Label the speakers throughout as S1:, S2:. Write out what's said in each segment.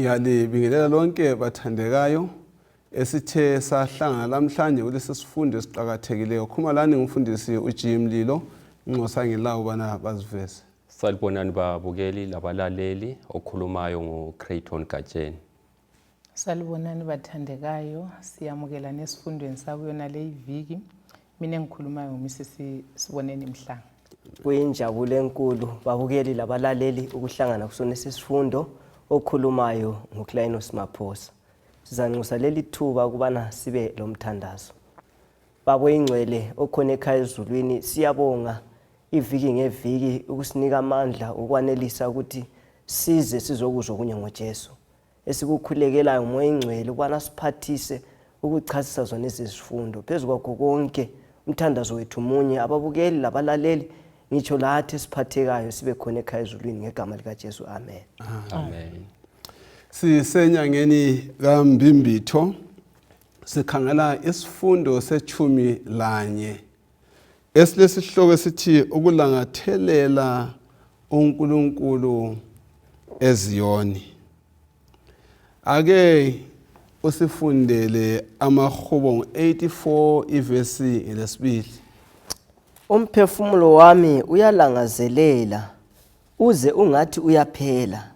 S1: Ngiyalibingelela lonke bathandekayo esithe sahlangana namhlanje kulesi sifundo esiqhakathekileyo. Khuma lani ngumfundisi uJim Lilo nxosa ngilawo bana baziveze.
S2: Salibonani babukeli labalaleli okhulumayo nguCrayton Gatsheni.
S3: Salibonani bathandekayo siyamukela nesifundweni sakuyona le iviki. Mina ngikhulumayo nguMrs Siboneni Mhlanga.
S4: Kuyinjabulo enkulu babukeli labalaleli ukuhlangana kusona sisifundo okhulumayo nguKlainos Maphosa. Sizanxusa leli thuba kubana sibe lomthandazo. Babo ingcwele okhona ekhaya ezulwini siyabonga iviki ngeviki ukusinika amandla ukwanelisa ukuthi size sizokuzwa kunye ngoJesu. Esikukhulekelayo umoya ingcwele ukubana siphathise ukuchasisa zona izifundo. Phezu kwakho konke umthandazo wethu munye ababukeli labalaleli ngitsho lathi siphathekayo sibe khona ekhaya ezulwini ngegama likaJesu. Amen.
S2: Amen.
S1: Sisenyangeni kaMbimbitho sikhangela isifundo setshumi lanye. Esilesihloko sithi ukulangathelela uNkulunkulu eZion. Ake usifundele amahubo 84 ivesi lesibili.
S4: Umphefumulo wami uyalangazelela uze ungathi uyaphela.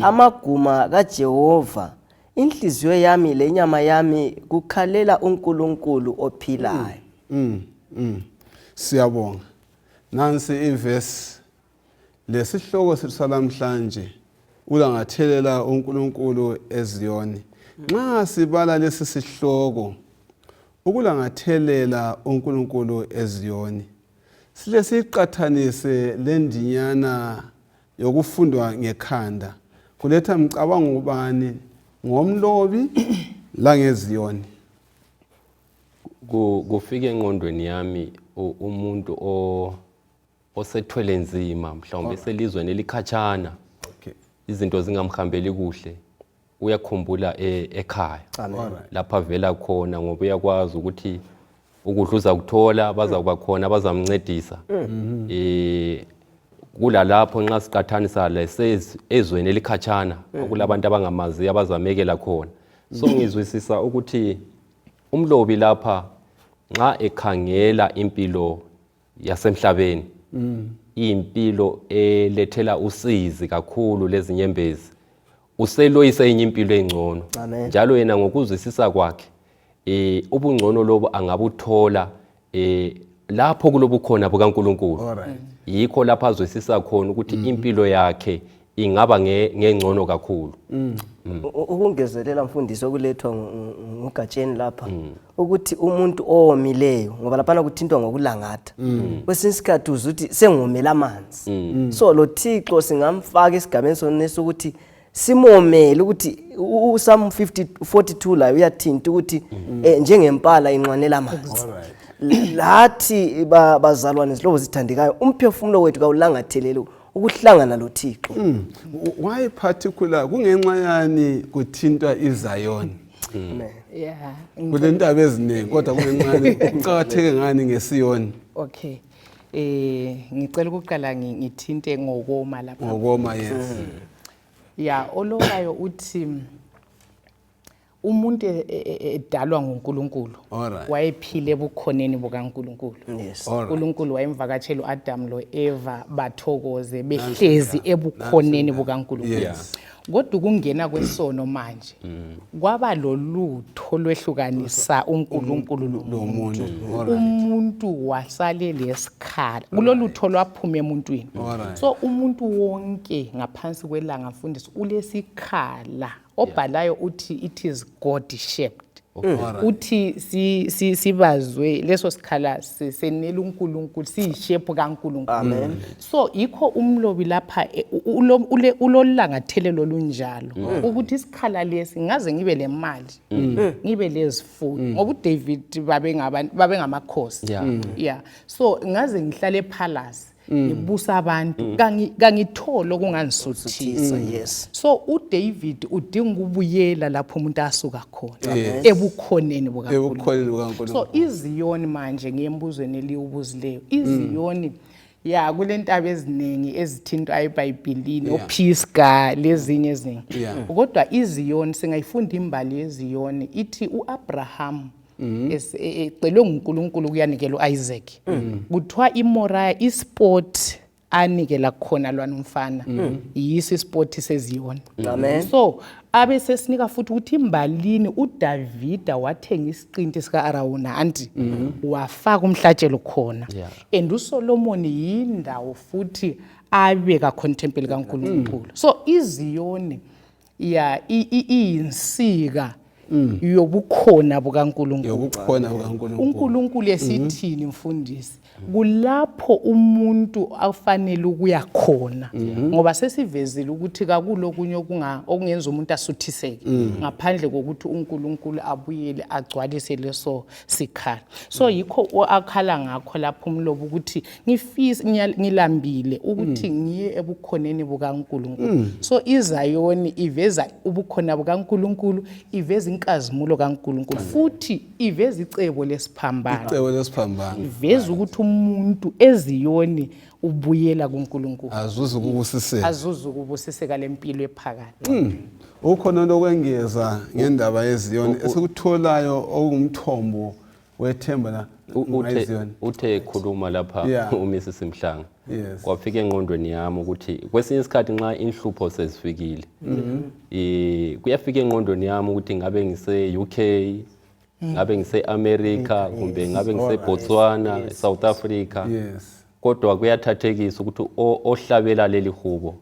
S4: Amaguma kaJehova inhliziyo yami lenyama yami kukhalela uNkulunkulu ophilayo.
S1: Siyabonga. Nansi ivesi lesihloko sisalamhlanje ulangathelela uNkulunkulu eZion. Nxa sibala lesi sihloko ukulangathelela uNkulunkulu eZion sile siqathanise lendinyana yokufundwa ngekhanda kuletha mcabango ubani ngomlobi la ngeZion.
S2: Kufike engqondweni yami umuntu osethwele nzima mhlawumbe selizweni elikhatshana. Izinto zingamhambeli kuhle uyakhumbula ekhaya lapha vela khona ngoba uyakwazi ukuthi ukudluza ukuthola bazakuba khona bazamncedisa. Kula lapho nxa siqathanisa ezweni elikhatshana okulabantu abangamazi abazamekela khona. So ngizwisisa ukuthi umlobi lapha nxa ekhangela impilo yasemhlabeni impilo elethela usizi kakhulu lezinyembezi useloyisa enye impilo engcono njalo yena ngokuzwisisa kwakhe ubungcono lobo angabuthola lapho kulobukhona bukaNkulunkulu. Yikho lapha azwisisa khona ukuthi impilo yakhe ingaba ngengcono kakhulu.
S4: Ukungezelela mfundisi okulethwa nguGatsheni lapha ukuthi umuntu owomileyo ngoba lapha kuthintwa ngokulangatha kwesinye isikhathi uzuthi sengomela amanzi. So lo Thixo singamfaka esigabeni sonesi ukuthi simomele ukuthi uSam 42 la uyathinta ukuthi njengempala inqwanela amanzi. Lathi bazalwane silobo sithandekayo umphefumulo wethu kawulangathelele ukuhlangana lo Thixo.
S1: Why particular kungenxa yani kuthintwa iZion?
S3: Yeah.
S1: Kulendaba eziningi kodwa kungenxa ucakatheke ngani ngeSion?
S3: Okay. Ngicela ukuqala ngithinte ngokoma lapha.
S1: Ngokoma yes.
S3: Yeah, olokayo uthi umuntu edalwa nguNkulunkulu wayephile ebukhoneni bukaNkulunkulu. uNkulunkulu wayemvakatshela uAdam lo Eva bathokoze behlezi ebukhoneni bukaNkulunkulu. Kodwa kungena kwesono manje kwaba lolutho lwehlukanisa uNkulunkulu nomuntu. Umuntu wasale lesikhala kulolutho lwaphuma emuntwini. So umuntu wonke ngaphansi kwelanga mfundisi ulesikhala obhalayo uthi it is God shaped. Uthi sibazwe leso sikhala senela uNkulunkulu siyishape kaNkulunkulu.
S4: Amen.
S3: So yikho umlobi lapha ulolangathelelo lunjalo ukuthi isikhala lesi ngaze ngibe lemali ngibe lezifundo ngoba uDavid babe ngamakhosi. Yeah. So ngaze ngihlale epalace ngibusa abantu kangithola okunganisuthisa.
S4: Yes.
S3: So uDavid udinga ubuyela lapho umuntu asuka khona ebukhoneni bukaNkulunkulu. So iZion manje ngiyembuzweni eliubuzileyo iZion ya kulentaba eziningi ezithintwa eBhayibhelini oPisga lezinye ezinye kodwa iZion singayifunda imbali yeZion ithi uAbraham ecelwe uNkulunkulu kuyanikela uIsaac kuthiwa iMoriah isport anikela khona lwanomfana yiso isport seZion.
S4: Amen.
S3: So abe sesinika futhi ukuthi imbalini uDavida wathenga isiqinti sika Arawuna anti wafaka umhlatshelo khona and uSolomon yindawo futhi abeka contemple kaNkulunkulu. So iZion iyinsika yobukhona bukaNkulunkulu. uNkulunkulu esithini mfundisi kulapho umuntu afanele ukuya khona ngoba sesivezile ukuthi kakulokunye okungenza umuntu asuthiseke ngaphandle kokuthi uNkulunkulu abuyele agcwalise leso sikhala. So yikho akhala ngakho lapho umlobo ukuthi ngifisa ngilambile ukuthi ngiye ebukhoneni bukaNkulunkulu. So iZion iveza ubukhona bukaNkulunkulu, iveza inkazimulo kaNkulunkulu futhi iveza icebo lesiphambano. Iveza ukuthi umuntu eZion ubuyela kuNkulunkulu. Azuza ukubusiseka lempilo ephakathi.
S1: Ukhona lokwengeza ngendaba yeZion esikutholayo okungumthombo wethemba la
S2: uZion. Uthe ekhuluma lapha uMrs Mhlanga. Kwafika engqondweni yami ukuthi kwesinye isikhathi nxa inhlupho sezifikile kuyafika engqondweni yami ukuthi ngabe ngise UK, ngabe ngise America kumbe ngabe ngise Botswana, South Africa. Kodwa kuyathathekisa ukuthi ohlabela leli hubo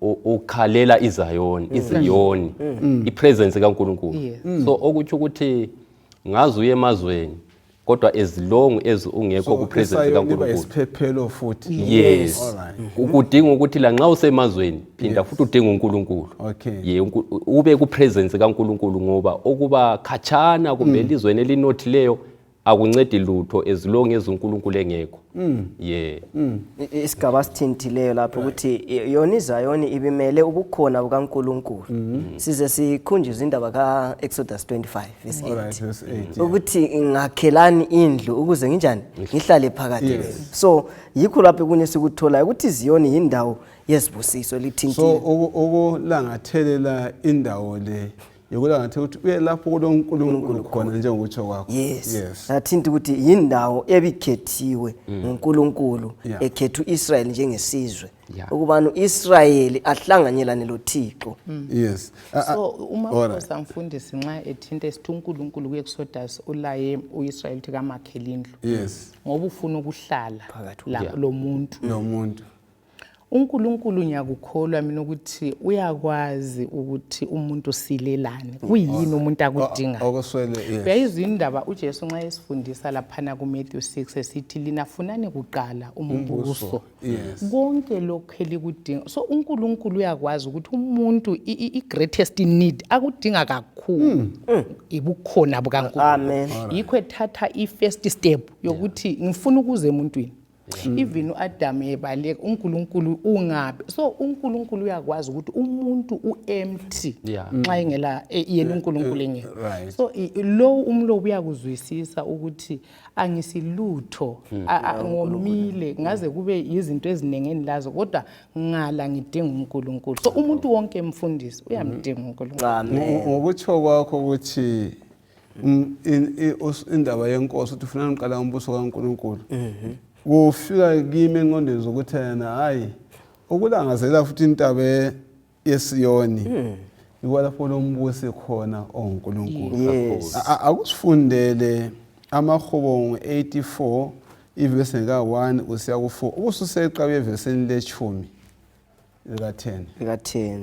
S2: ukhalela iZion ipresence kaNkulunkulu. So okuthi ukuthi ngazi uye emazweni kodwa as long as ungekho ku presence kaNkulunkulu yes ukudinga ukuthi la nxa usemazweni phinda futhi udinga uNkulunkulu ube ku presence kaNkulunkulu ngoba okuba khatshana kumbe elizweni elinothileyo akuncedi lutho as long as uNkulunkulu engekho.
S4: Isigaba sithintileyo lapho ukuthi yona iZion ibimele ubukhona bukaNkulunkulu. Size sikhunjuzwe indaba kaExodus 25 verse 8 ukuthi ngakhelani indlu ukuze nginjani ngihlale phakathi. So yikho lapho kunye sikuthola ukuthi iZion yindawo yesibusiso lithintile.
S1: So ukulangathelela indawo le yokulangathela ukuthi uye lapho kuloNkulunkulu khona njengokutsho kwakho.
S4: Yes. Athinta ukuthi yindawo ebikhethiwe uNkulunkulu ekhetha uIsrael njengesizwe ukubana uIsrael ahlanganyelane loThixo.
S3: So uma samfundisi nxa ethinta esithi uNkulunkulu kuExodus ulaye uIsrael ukuthi kamakhele indlu. Ngoba ufuna ukuhlala la lo muntu. uNkulunkulu ngiyakukholwa mina ukuthi uyakwazi ukuthi umuntu silelane kuyini umuntu akudinga. Uyayizwa indaba uJesu nxa esifundisa laphana kuMatthew 6 esithi lina funani kuqala umbuso. Konke lokho elikudinga. So uNkulunkulu uyakwazi ukuthi umuntu i-greatest need akudinga kakhulu ibukhona bukaNkulunkulu.
S4: Amen.
S3: Yikho ethatha i-first step yokuthi ngifuna ukuze emuntwini. Even uAdam ebaleka uNkulunkulu ungabe. So uNkulunkulu uyakwazi ukuthi umuntu uempty nxa engela yena uNkulunkulu engekho. So lo umlobo uyakuzwisisa ukuthi angisilutho ngomile ngaze kube izinto ezinengi enilazo kodwa ngala ngidinga uNkulunkulu. So umuntu wonke emfundisi uyamdinga uNkulunkulu.
S4: Amen.
S1: Ngokutsho kwakho ukuthi indaba yenkosi uthi ufuna uqala umbuso kaNkulunkulu. Kufika kimi engqondweni zokuthi yena hayi ukulangazela futhi intaba yeSiyoni ikwalapho lombuso khona oNkulunkulu. Akusifundele amahubo 84 ivesi ka1 usiya ku4 ubususeqabe evesini le10
S4: lika10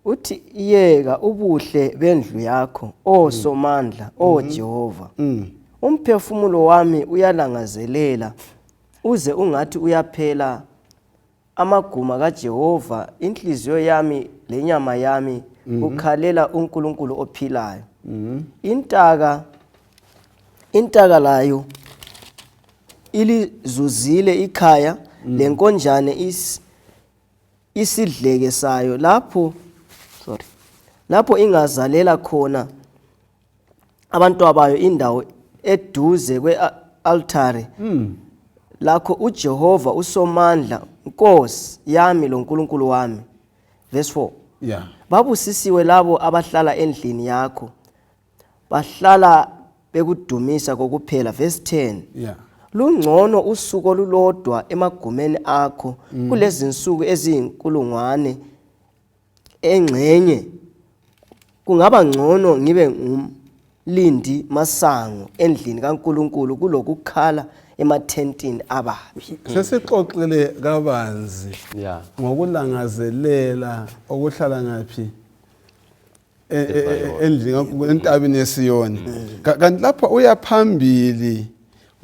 S4: uthi yeka ubuhle bendlu yakho osomandla oJehova. Umphefumulo wami uyalangazelela uze ungathi uyaphela amaguma kaJehova. Inhliziyo yami lenyama yami ukhalela uNkulunkulu ophilayo. Intaka layo ilizuzile ikhaya lenkonjane isidleke sayo lapho ingazalela khona abantu abayo indawo eduze kwealtare lakho uJehova usomandla Nkosi yami lo uNkulunkulu wami. Verse 4.
S1: Yeah.
S4: Babusisiwe labo abahlala endlini yakho. Bahlala bekudumisa kokuphela. Verse 10.
S1: Yeah.
S4: Lungcono usuku olulodwa emagumeni akho kulezi insuku eziyinkulungwane engcenye. Kungaba ngcono ngibe ngumlindi masango endlini kaNkulunkulu kulokukhala emathentini ababi.
S1: Sesixoxile kabanzi
S2: Yeah.
S1: ngokulangazelela okuhlala ngaphi endlini entabeni eZion. Kanti lapha uyaphambili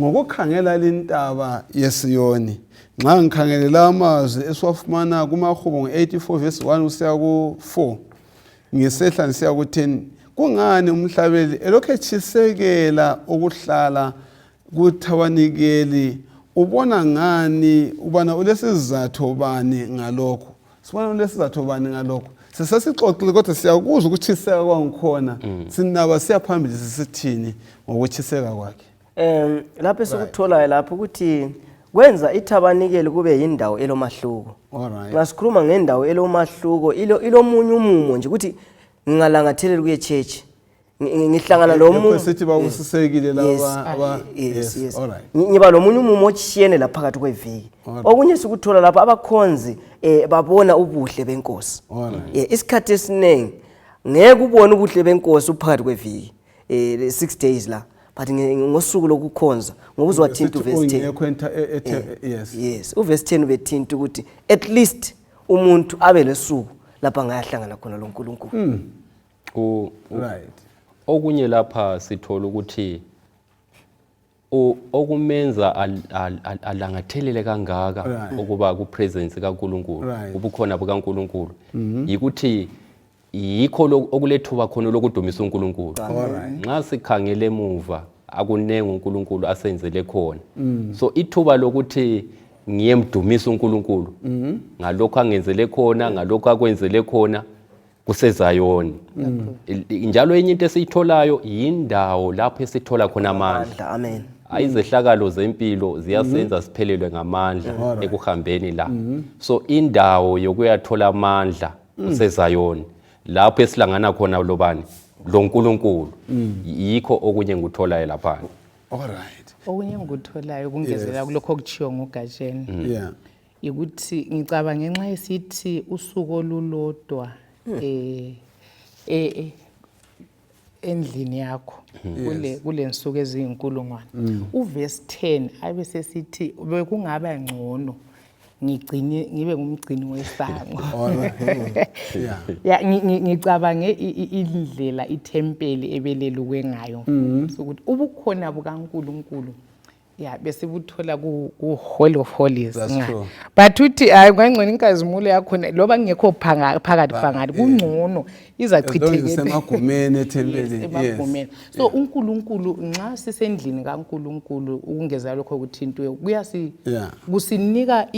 S1: ngokukhangela lintaba yeZion. Nxa ngikhangelela amazwi esiwafumana kumahubo ngo84 verse 1 usiya ku4 ngisehla ngisiya ku10 kungani umhlabeli elokhu etshisekela ukuhlala kuthabanikeli ubona ngani ubana ulesizathu bani ngalokho sibona ulesizathu bani ngalokho sesasixoxile kodwa siyakuzwa ukuchiseka kwangikhona sinaba siyaphambili sisithini ngokuchiseka kwakhe
S4: Lapho esikutholayo lapho ukuthi kwenza ithabanikeli kube yindawo elomahluko.
S1: Alright.
S4: Ngasikhuluma ngendawo elomahluko ilomunye umumo nje ukuthi ngingalangathelela kuye church. Ngihlangana lo muntu
S1: sithi babusisekile laba
S4: yes.
S1: Alright.
S4: Ngiba lo munye umumo ochiyene lapha phakathi kweviki. Okunye sikuthola lapha abakhonzi babona ubuhle benkosi.
S1: Alright.
S4: Isikhathi esiningi ngeke ubone ubuhle benkosi uphakathi kweviki 6 days la. But ngosuku lokukhonza ngoba uzwathinta uverse 10. Yes, uverse 10 ubethinta ukuthi at least umuntu abe lesuku lapha ngayahlangana khona lo uNkulunkulu.
S1: Right.
S2: Okunye lapha sithola ukuthi okumenza alangathelele kangaka ukuba ku presence kaNkulunkulu ubukhona bukaNkulunkulu yikuthi yikho okulethuba khona lokudumisa uNkulunkulu. Nxa sikhangele emuva akunenge uNkulunkulu asenzele khona. So ithuba lokuthi ngiyemdumisa uNkulunkulu ngalokho angenzele khona ngalokho akwenzele khona kuseZion. Njalo enye into esiyitholayo yindawo lapho esithola khona amandla.
S4: Amen.
S2: Ayizehlakalo zempilo ziyasenza siphelelwe ngamandla ekuhambeni la. So indawo yokuyathola amandla kuseZion. Lapho esilangana khona lobani lo uNkulunkulu yikho okunye ngikutholayo lapha.
S1: Alright.
S3: Okunye ngikutholayo kungezela kulokho okuchiyo ngogajeni.
S1: Yeah.
S3: Ukuthi ngicabanga ngenxa esithi usuku olulodwa endlini yakho kule nsuku eziyinkulungwane. Uverse 10 abe sesithi bekungaba ngcono ngibe ngumgcini wesango. Yeah, ngicabange indlela ithempeli ebelelukwe ngayo ukuthi ubukhona bukaNkulunkulu bese buthola ku Holy of Holies. But uthi hayi kwangcono inkazimulo yakhona loba ngekho phakathi phakathi kungcono izachithekele
S1: semagumeni ethempelini.
S3: So uNkulunkulu nxa sisendlini kaNkulunkulu ukungeza lokho ukuthintiwe kusinika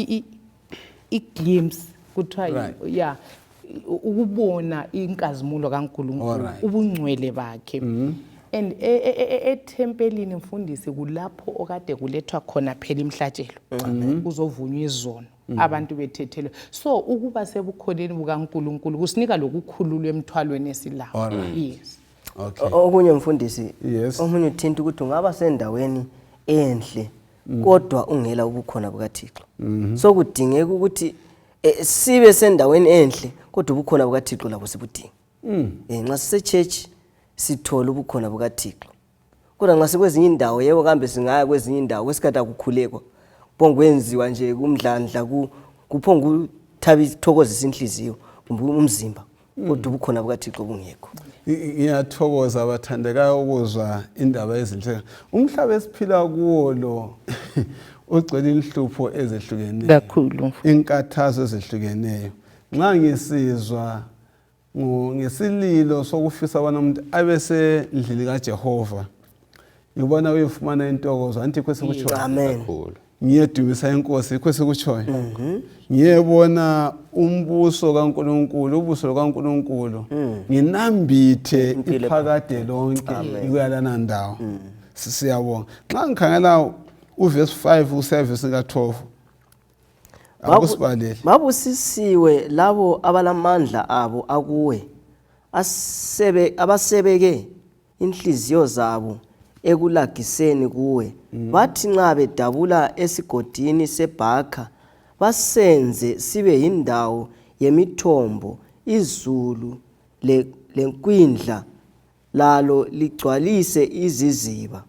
S3: iglimpse kuthiwa ukubona inkazimulo kaNkulunkulu ubungcwele bakhe. And ethempelini mfundisi kulapho okade kulethwa khona phela imhlatshelo kuzovunywa izono abantu bethethelwe. So ukuba sebukholeni bukaNkulunkulu kusinika lokukhululwa emthwalweni esilawo. Yes.
S1: Okay.
S4: Okunye mfundisi omunye uthinta ukuthi ungaba sendaweni enhle kodwa ungela ubukhona bukaThixo. So kudingeka ukuthi sibe sendaweni enhle kodwa ubukhona bukaThixo lapho sibudinga. Nxa sise church sithola ubukhona bukaThixo. Kodwa nxa sekwezinye indawo yebo kambe singaya kwezinye indawo kwesikhathi akukhulekwa bongwenziwa nje kumdlandla kuphonga ukuthabithokozisa inhliziyo umzimba kodwa ubukhona bukaThixo bungekho.
S1: Ngiyathokoza abathandekayo ukuzwa indaba ezinhle. Umhlaba esiphila kuwo lo ugcwele inhlupho ezehlukeneyo
S3: kakhulu,
S1: inkathazo ezehlukeneyo. Nxa ngisizwa ngesililo sokufisa abana umuntu abese ndlili kaJehova ngibona uyifumana intokozo anti kwese kutsho
S4: amen.
S1: Ngiyedumisa inkosi kwese kutshoyo ngiyebona umbuso kaNkulunkulu ubuso kaNkulunkulu nginambithe iphakade lonke ikuyalana ndawo. Siyabonga nxa ngikhangela uverse 5 usiya verse ka12 akusibalele.
S4: Babusisiwe labo abalamandla abo akuwe abasebeke inhliziyo zabo ekulagiseni kuwe. Bathi nxa bedabula esigodini seBhakha basenze sibe yindawo yemithombo, izulu lenkwindla lalo ligcwalise iziziba.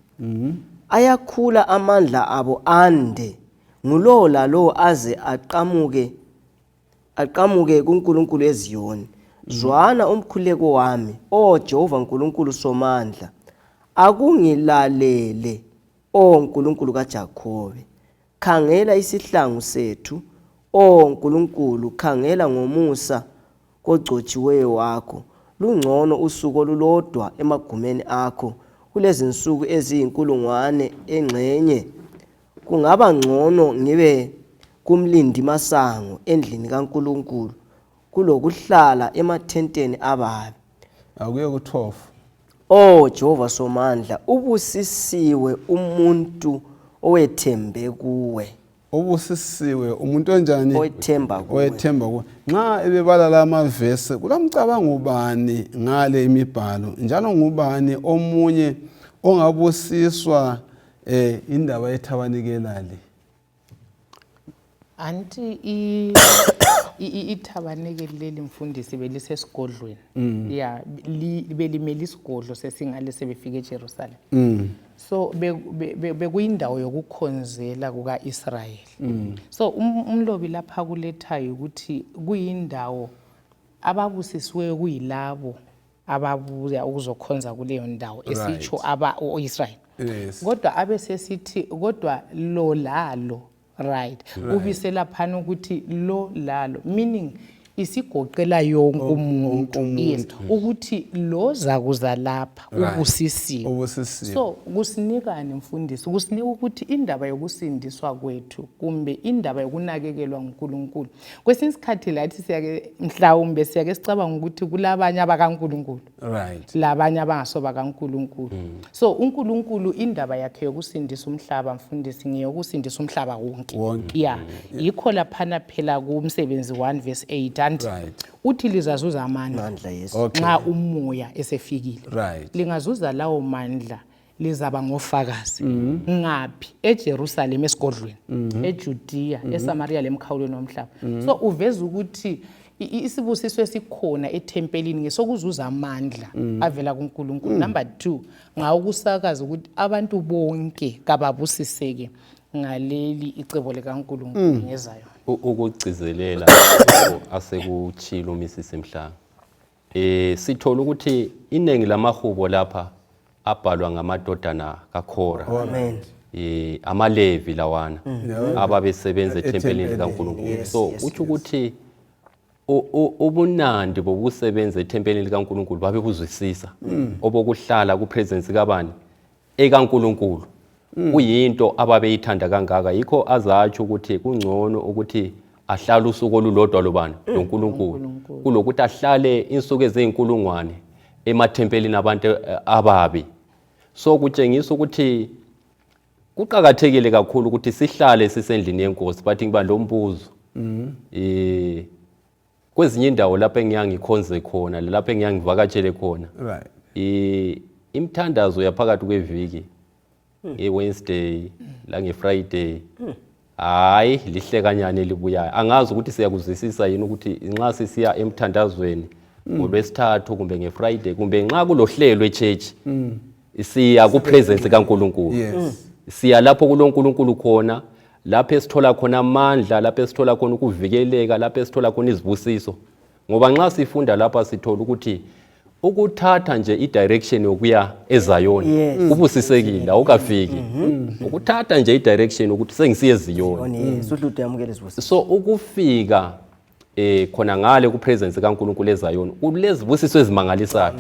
S4: Ayakhula amandla abo ande, ngulowo lalowo aze aqamuke kuNkulunkulu eZion. Zwana umkhuleko wami, o Jehova Nkulunkulu Somandla, akungilalele, o Nkulunkulu kaJakhobe. Khangela isihlangu sethu, o Nkulunkulu, khangela ngomusa kogcotshiweyo wakho. Lungcono usuku olulodwa emagumeni akho kulezi nsuku eziyinkulungwane engxenye. Kungaba ngcono ngibe kumlindi masango endlini kaNkulunkulu kulokuhlala emathenteni ababi.
S1: Akuye ku12.
S4: O Jehova Somandla, ubusisiwe umuntu owethembe kuwe.
S1: Ubusisiwe umuntu onjani?
S4: Owethemba kuwe.
S1: Owethemba kuwe. Nxa ebebala lama verse kulamcabanga ubani ngale imibhalo, njalo ngubani omunye ongabusiswa indaba yethabanikela le?
S3: Anti ithabanikeli leli mfundisi belisesigodlweni. Yeah, belimela isigodlo sesingale sebefika eJerusalem. So bekuyindawo yokukhonzela kuka-Israyeli. So umlobi lapha kulethayo ukuthi kuyindawo ababusisiweyo kuyilabo ababuya ukuzokhonza kuleyo ndawo esitsho o-Israyeli. Kodwa abesesithi kodwa lo lalo, right, ubisela phana ukuthi lo lalo, meaning isigoqela yonke umuntu. Yes, ukuthi lo zakuza lapha ubusisiwe. So kusinikani mfundisi? Kusinika ukuthi indaba yokusindiswa kwethu kumbe indaba yokunakekelwa uNkulunkulu, kwesinye isikhathi lathi siyake mhlawumbe siyake sicabanga ukuthi kulabanye abakaNkulunkulu,
S1: right,
S3: labanye abangasoba kaNkulunkulu. So uNkulunkulu indaba yakhe yokusindisa umhlaba mfundisi ngeyokusindisa umhlaba wonke. Yeah, yikho laphana phela kumsebenzi 1 verse 8 and uthi lizazuza amandla nxa umoya esefikile. Lingazuza lawo mandla lizaba ngofakazi. Ngaphi? eJerusalem esigodlweni, eJudiya, eSamaria lemkhawulweni womhlaba. So uveza ukuthi isibusiso esikhona ethempelini ngesokuzuza amandla avela kuNkulunkulu. Number 2, ngawukusakaza ukuthi abantu bonke kababusiseke ngaleli icebo likaNkulunkulu ngeZion.
S2: Ukugcizelela asekuchilo uMisisi Mhlanga. Sithola ukuthi iningi lamahubo lapha abhalwa ngamadodana kaKhora.
S4: Amen.
S2: Amalevi lawana ababesebenza ethempelini likaNkulunkulu. So uthi ukuthi ubunandi bokusebenza ethempelini likaNkulunkulu babekuzwisisa obokuhlala kupresence kabani ekaNkulunkulu. Kuyinto ababeyithanda kangaka, yikho azatsho ukuthi kungcono ukuthi ahlale usuku olulodwa lobani loNkulunkulu kulokuthi ahlale insuku eziyinkulungwane emathempelini abantu ababi. So kutshengisa ukuthi kuqhakathekile kakhulu ukuthi sihlale sisendlini yenkosi. Bathi ngiba lombuzo kwezinye indawo lapho engiyangikhonze khona lapho engiyangivakatshele khona, imithandazo yaphakathi kweviki, Wednesday la ngeFriday, hayi lihle kanyane libuyayo. Angazi ukuthi siyakuzwisisa yini ukuthi nxa sisiya emthandazweni ngoLwesithathu kumbe ngeFriday kumbe nxa kulohlelo eChurch siya kupresence kaNkulunkulu. Siya lapho kuloNkulunkulu khona, lapho esithola khona amandla, lapho esithola khona ukuvikeleka, lapho esithola khona izibusiso. Ngoba nxa sifunda lapha sithola ukuthi ukuthatha nje idirection yokuya eZion ubusisekile awukafiki. Ukuthatha nje idirection ukuthi sengisiye eZion. So ukufika khona ngale kupresence kaNkulunkulu eZion kulezibusiso ezimangalisayo.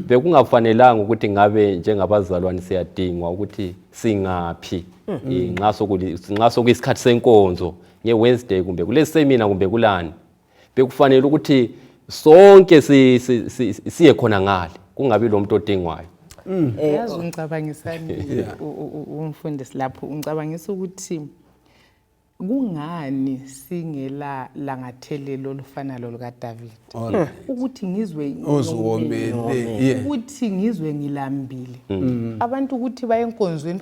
S2: Bekungafanelanga ukuthi ngabe njengabazalwane siyadingwa ukuthi singaphi nxa sokuyisikhathi senkonzo ngeWednesday kumbe kule seminar kumbe kulani. Bekufanele ukuthi sonke siye khona ngale kungabi lo muntu odingwayo.
S3: yazi ungicabangisani umfundisi lapho ungicabangisa ukuthi kungani singela langathelelo olufana loluka David ukuthi ngizwe
S1: oziwomele
S3: ukuthi ngizwe ngilambile abantu ukuthi baye enkonzweni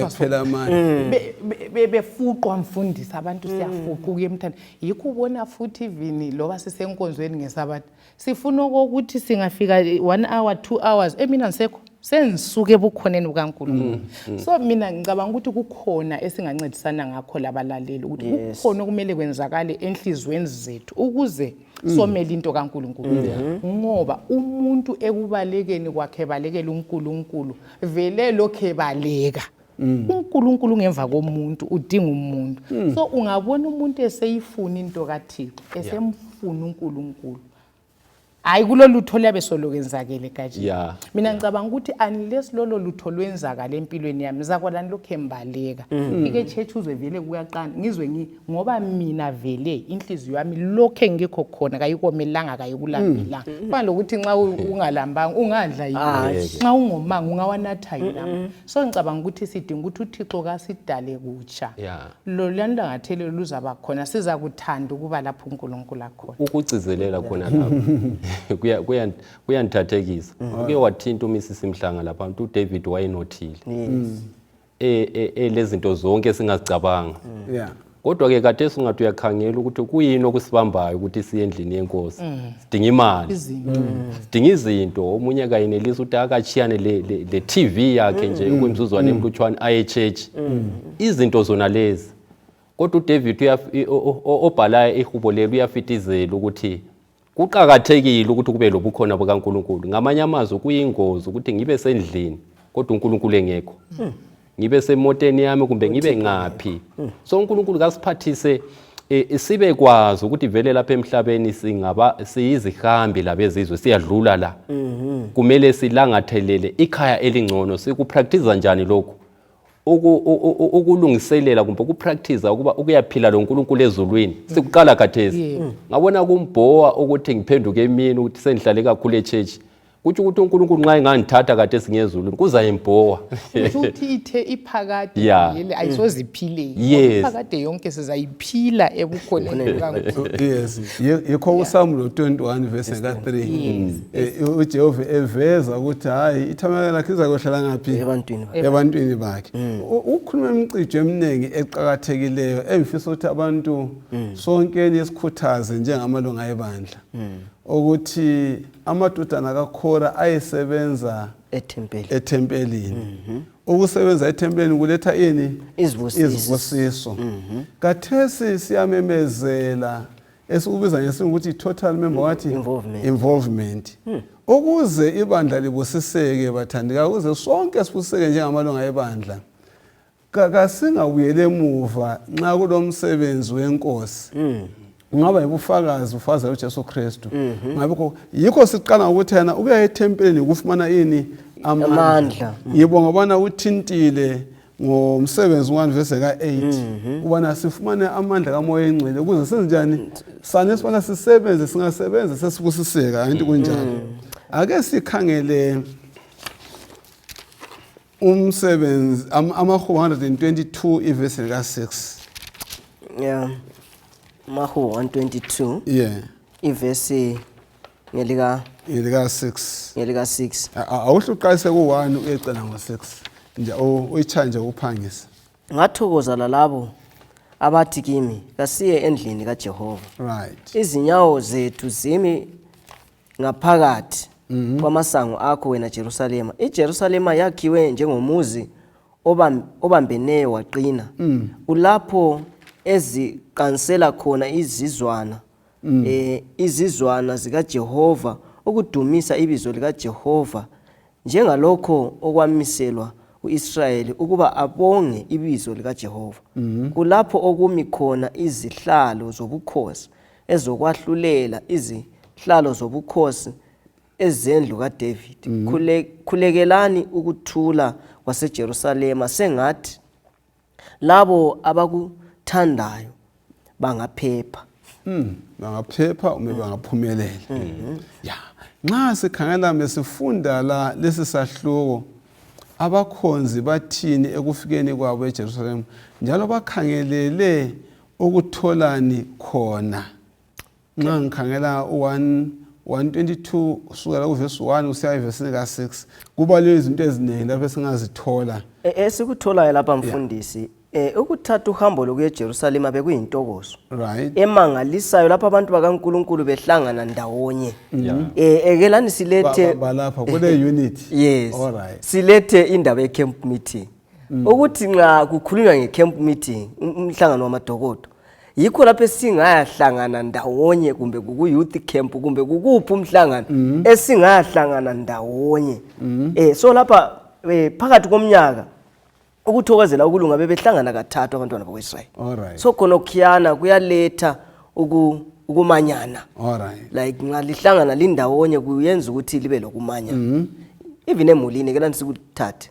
S1: phela manje
S3: befuqwa mfundisi abantu siyafuqa kuye emthanda yikho ubona futhi even loba sisenkonzweni ngesabatha sifuna ukuthi singafika 1 hour 2 hours emina ngisekho senisuke ebukhoneni bukaNkulunkulu so mina ngicabanga ukuthi kukhona esingancedisana ngakho labalaleli ukuthi kukhona okumele kwenzakale enhlizweni zethu ukuze somele into kaNkulunkulu ngoba umuntu ekubalekeni kwakhe balekela uNkulunkulu vele lokho ebaleka uNkulunkulu ngemva komuntu udinga umuntu so ungabona umuntu eseyifuna into kaThixo esemfuna uNkulunkulu hayi kulolutho liyabe solokenzakele kaje mina ngicabanga ukuthi unless lolo lutho lwenzakala empilweni yami zakwalani lokho embaleka ike church uzwevele kuyaqana ngizwe ngoba mina vele inhliziyo yami lokho engikho khona kayikomelanga kayikulambelanga fana lokuthi nxa ungalambanga ungadla yini nxa ungomanga ungawanatha yini so ngicabanga ukuthi sidinga ukuthi uThixo kasidale kutsha lo langathelela luzaba khona siza kuthanda ukuba lapho uNkulunkulu akhona
S2: ukucizelela khona lapho kuyanthathekisa uke wathinta uMrs Mhlanga lapha uDavid wayenothile lezinto zonke singazicabanga kodwa ke kade singathi uyakhangela ukuthi kuyini okusibambayo ukuthi siye endlini yenkosi sidinga imali sidinga izinto omunye kayinelisa ukuthi akachiyane le TV yakhe nje kwimzuzwana emlutshwana aye church izinto zona lezi kodwa uDavid obhalayo ihubolelo uyafitizela ukuthi kuqhakathekile ukuthi kube lobukhona bukaNkulunkulu ngamanye amazwi kuyingozi ukuthi ngibe sendlini kodwa uNkulunkulu engekho ngibe semoteni yami kumbe ngibe ngaphi so uNkulunkulu kasiphathise sibe kwazi ukuthi vele lapha emhlabeni siyizihambi labezizwe siyadlula la kumele silangathelele ikhaya elingcono sikupractice njani lokho ukulungiselela kumbe ukupractice ukuba ukuyaphila lo uNkulunkulu ezulwini sikuqala khathesi ngabona kumbhowa ukuthi ngiphenduke emini ukuthi sendihlale kakhulu eChurch kuthi ukuthi uNkulunkulu nxa engangithatha kade singezulwini kuza imbhowa
S3: ukuthi ithe iphakade yele ayisoziphile iphakade yonke sizayiphila ebukhoneni bukaNkulunkulu
S1: yikho uSamuel 21 verse 3 uJehova eveza ukuthi hayi ithamela lakhe izakohlala ngaphi ebantwini bakhe ukhuluma imicijo eminingi eqhakathekileyo emfisa ukuthi abantu sonke nesikhuthaze njengamalunga ebandla ukuthi amadodana kaKhora ayesebenza ethempelini ukusebenza ethempelini kuletha ini izibusiso kathesi siyamemezela esikubiza ngesinye ukuthi total member wathi involvement ukuze ibandla libusiseke bathandika ukuze sonke sibusiseke njengamalunga ebandla kasingabuyele emuva nxa kulomsebenzi wenkosi ungaba yibufakazi ufaza uJesu Kristu ngabe yikho siqala ukuthi yena ukuya ethempelini ukufumana ini amandla yebo ngabana uthintile ngomsebenzi 1 verse ka8 ubana sifumane amandla kaMoya eNgcwele ukuze senzenjani sane sibona sisebenze singasebenza sesibusiseka into kunjalo ake sikhangele umsebenzi amahubo 122 iverse ka6
S4: Mahu 122 ivesi ngelika
S1: 6 awuhluqayise ku1 uyecela ngo6 nje uyichanje ukuphangisa
S4: ngathokoza lalabo abathi kimi kasiye endlini kaJehova izinyawo zethu zimi ngaphakathi kwamasango akho wena Jerusalema iJerusalema yakhiwe njengomuzi obambeneyo waqina ulapho eziqansela khona izizwana zikaJehova ukudumisa ibizo likaJehova njengalokho okwamiselwa uIsrayeli ukuba abonge ibizo likaJehova kulapho okumi khona izihlalo zobukhosi ezokwahlulela izihlalo zobukhosi ezendlu kaDavid khulekelani ukuthula kwaseJerusalema sengathi labo abakuthandayo bangaphepha
S1: bangaphepha uma bangaphumelela nxa sikhangela mesifunda la lesi sahluko abakhonzi bathini ekufikeni kwabo eJerusalem njalo bakhangelele ukutholani khona. Nxa ngikhangela 122 kusukela kuverse 1 kusiya evesini ka6 kuba lezi zinto eziningi lapho esingazithola.
S4: Esikutholayo lapha mfundisi ukuthatha uhambo lokuya eJerusalem bekuyintokozo.
S1: Right.
S4: Emangalisayo lapha abantu bakaNkulunkulu behlangana ndawonye. Ekelani silethe
S1: balapha kule unity.
S4: Yes.
S1: All right.
S4: Silethe indaba ye-camp meeting. Ukuthi nxa kukhulunywa nge-camp meeting umhlangano wamadokodo yikho lapho esingayahlangana ndawonye kumbe kuku-youth camp kumbe kukuphi umhlangano esingayahlangana ndawonye. So lapha phakathi komnyaka ukuthokozela ukulunga bebehlangana kathathu abantwana bakweIsrael.
S1: Alright.
S4: So khona khiyana kuyaletha ukumanyana.
S1: Alright.
S4: Like nxa lihlangana lindawonye kuyenza ukuthi libe lokumanya. Even emulini ke lansikuthathe.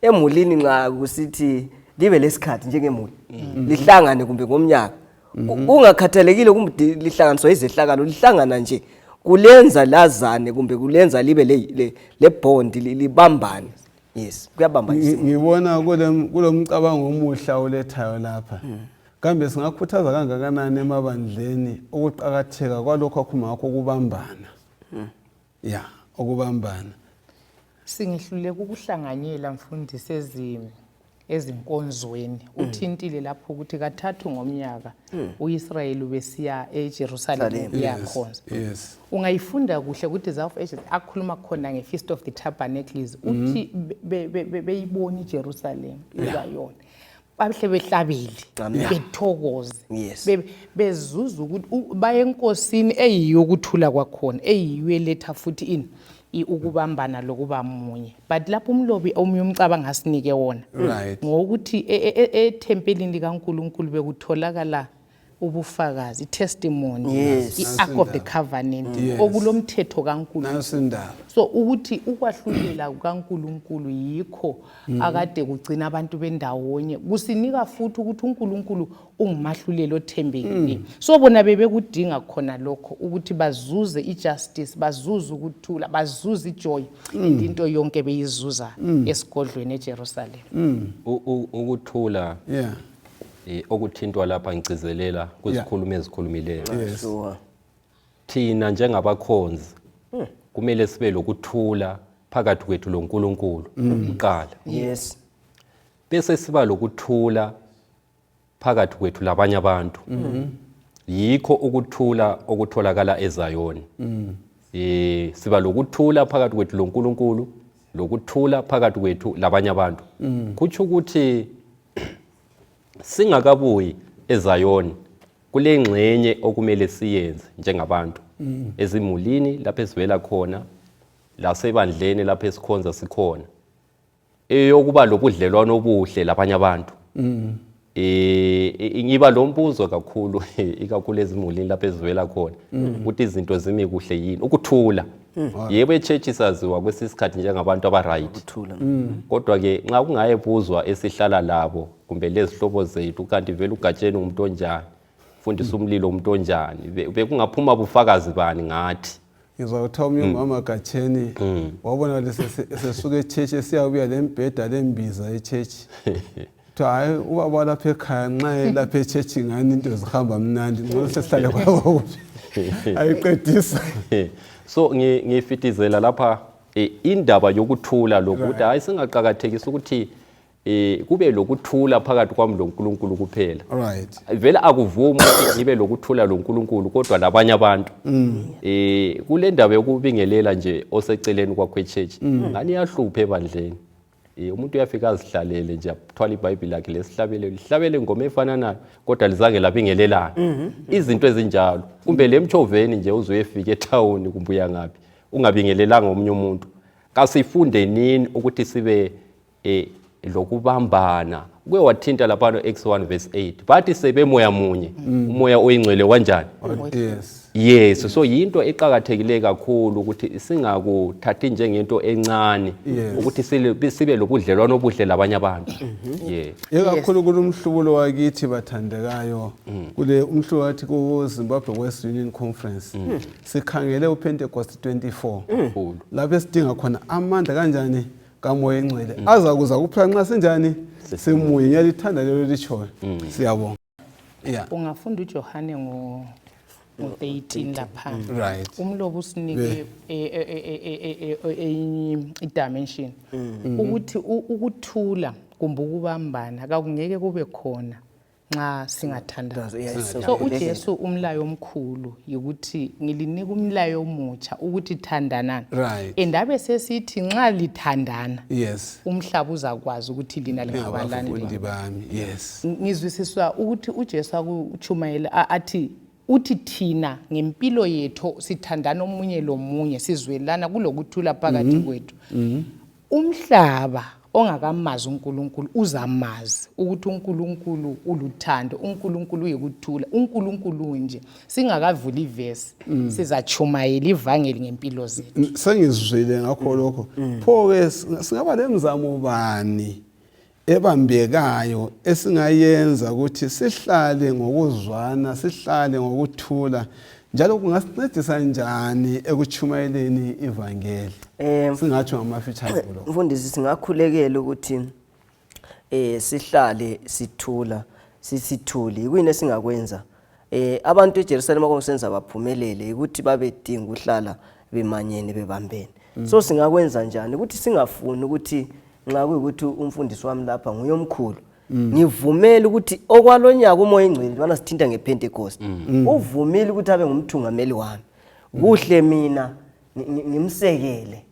S4: Emulini nxa kusithi libe lesikhathi njengemuli. Lihlangane kumbe ngomnyaka. Ungakhathalekile kumbe lihlanganiswa izehlakalo lihlangana nje kulenza lazane kumbe kulenza libe le bond libambane. Yes, kuyabamba isimo.
S1: Ngibona kulomcabango omuhla olethayo lapha. Kambe singakhuthaza kangakanani emabandleni ukuqhakatheka kwalokho akhuluma ngakho ukubambana. Yeah, ukubambana.
S3: Singihluleka ukuhlanganyela mfundisi ezinkonzweni. Uthintile lapho ukuthi kathathu ngomnyaka uIsrael besiya eJerusalem uyakhonza.
S1: Yes.
S3: Ungayifunda kuhle ukuthi South Asia akhuluma khona ngeFeast of the Tabernacles uthi beyibona iJerusalem iZion. Bahle behlabele bethokoze bezuza ukuthi bayenkosini eyiyo ukuthula kwakhona eyiyo eletha futhi ini ukubambana lokuba munye. But lapho umlobi omunye umcabanga asinike wona ngokuthi ethempelini likaNkulunkulu bekutholakala ubufakazi, testimony, i-ark of the covenant, okulomthetho kaNkulunkulu. So ukuthi ukwahlulela kukaNkulunkulu yikho akade kugcina abantu bendawonye. Kusinika futhi ukuthi uNkulunkulu ungumahluleli othembekile. So bona bebekudinga khona lokho ukuthi bazuze ijustice, bazuze ukuthula, bazuze ijoy into yonke beyizuza esigodlweni eJerusalem.
S2: Ukuthula okuthintwa lapha ngicizelela kuzikhuluma ezikhulumileyo. Thina njengabakhonzi kumele sibe lokuthula phakathi kwethu loNkulunkulu uqala.
S4: Yes.
S2: Bese siba lokuthula phakathi kwethu labanye abantu. Yikho ukuthula okutholakala eZion. Siba lokuthula phakathi kwethu loNkulunkulu, lokuthula phakathi kwethu labanye abantu. Kuthi ukuthi singakabuyi eZion kule ngxenye okumele siyenze njengabantu ezimulini lapho esivela khona lasebandleni lapho esikhonza sikhona eyokuba lobudlelwano obuhle labanye abantu. Ngiba lombuzo kakhulu ikakhulu ezimulini lapho esivela khona ukuthi izinto zimi kuhle yini ukuthula. Yebo eChurch saziwa kwesisikhathi njengabantu abaright. Kodwa ke nxa kungayebuzwa esihlala labo kumbe lezihlobo zethu kanti vele ugatsheni umuntu onjani, fundisa umlilo umuntu onjani, bekungaphuma bufakazi bani ngathi.
S1: Ngizawutha umama Gatsheni wabona lesesuka eChurch esiyabuya lembheda lembiza eChurch. Hayi ubaba lapha ekhaya nxa lapha eChurch ngani into zihamba mnandi ngoba sesihlale kwabo. Ayiqedisa.
S2: So ngifitizela lapha indaba yokuthula lokuthi hayi singaqhakathekisa ukuthi kube lokuthula phakathi kwami loNkulunkulu kuphela.
S1: Alright.
S2: Vele akuvumi ukuthi ngibe lokuthula loNkulunkulu kodwa labanye abantu. Kule ndaba yokubingelela nje oseceleni kwakho eChurch ngani yahluphe ebandleni. Umuntu uyafika azihlalele nje athwala iBhayibheli lakhe lihlabele ingoma efana nayo kodwa lizange labingelelana. Izinto ezinjalo kumbe lemthoveni nje uzoyefika etown kumbe uyangaphi ungabingelelanga omunye umuntu. Kasifunde nini ukuthi sibe lokubambana kuye wathinta lapha Acts 1 verse 8 bathi sebemoya munye umoya oyingcwele kanjani yes so yinto eqhakathekile kakhulu ukuthi singakuthathi njengento encane ukuthi sibe lobudlelwano obuhle labanye abantu
S1: ekakhulu kulumhlubulo wakithi bathandekayo kule umhlubulo wathi ku Zimbabwe West Union Conference sikhangele uPentecost 24 lapho esidinga khona amandla kanjani kamoya engcwele azakuza kuphela nxa senjani simuye ngiyalithanda lelo lichoyo siyabonga
S3: ungafunda uJohane ngo 18 lapha
S1: right
S3: umlobo usinike i-dimension ukuthi ukuthula kumbe ukubambana akungeke kube khona nxa singathandana so uJesu umlayo omkhulu ukuthi ngilinika umlayo omutsha ukuthi thandanana endabe sesithi nxa lithandana umhlaba uzakwazi ukuthi lina lingabalandi
S1: bami
S3: ngizwisiswa ukuthi uJesu akuchumayela athi uthi thina ngempilo yethu sithandana omunye lomunye sizwelana kulokuthula phakathi kwethu umhlaba ongakamazi uNkulunkulu uzamazi ukuthi uNkulunkulu uluthando uNkulunkulu uyekuthula uNkulunkulu nje singakavula ivesi sizachumayela ivangeli ngempilo zethu
S1: sengizwile ngakho lokho pho ke singaba lemizamo bani ebambekayo esingayenza ukuthi sihlale ngokuzwana sihlale ngokuthula njalo kungasincedisa njani ekuchumayeleni ivangeli singathi ngamafitshane lo
S4: mfundisi singakhulekela ukuthi sihlale sithula sisithuli kuyini singakwenza abantu eJerusalem akonsenza baphumelele ukuthi babedinga ukuhlala bemanyene bebambene so singakwenza njani ukuthi singafuni ukuthi nxa kuyikuthi umfundisi wami lapha nguye omkhulu ngivumela ukuthi okwalonyaka umoya engcwele bana sithinta ngePentecost uvumile ukuthi abe ngumthungameli wami kuhle mina ngimsekele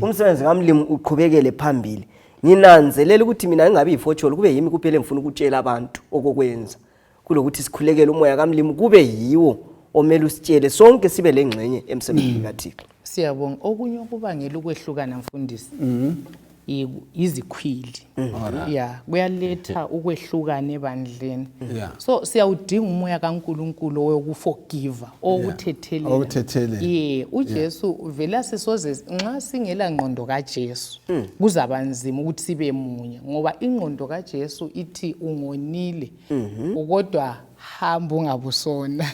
S4: umsebenzi kamlimi uqhubekele phambili nginanzelela ukuthi mina ngingabi yifotholo kube yimi kuphela engifuna ukutshela abantu okokwenza kulokuthi sikhulekele umoya kamlimi kube yiwo omela usitshele sonke sibe lengxenye emsebenzini kaThixo
S3: siyabonga okunye okubangela ukwehlukana mfundisi izikhwili kuyaletha ukwehlukana ebandleni so siyawudinga umoya kaNkulunkulu wokuforgive okuthethelela uJesu vela sisoze nxa singela ngqondo kaJesu kuzaba nzima ukuthi sibe munye ngoba ingqondo kaJesu ithi ungonile kodwa hamba ungabusona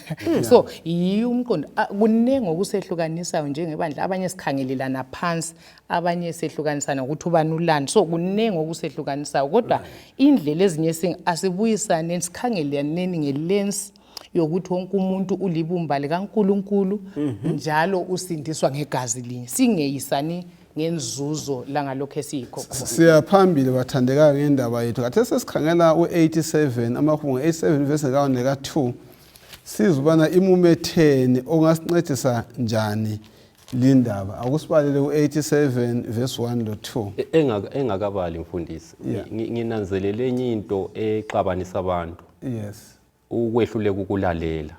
S3: so umqondo kunenge okusehlukanisayo njengebandla abanye sikhangelelana phansi abanye sehlukanisana ukuthi ubani ulani so kunenge okusehlukanisayo kodwa indlela ezinye asibuyisane sikhangelaneni ngelens yokuthi wonke umuntu ulibumba likaNkulunkulu njalo usindiswa ngegazi linye singeyisani ngenzuzo langalokho esiyikho
S1: siyaphambili bathandeka ngendaba yethu kathe sesikhangela u87 amahubo 87 verse ka1 sizubana imumethene ongasincedisa njani lindaba akusibalele u87 verse 1 lo 2
S2: engakabali mfundisi nginanzelele enye into exabanisa abantu ukwehluleka ukulalela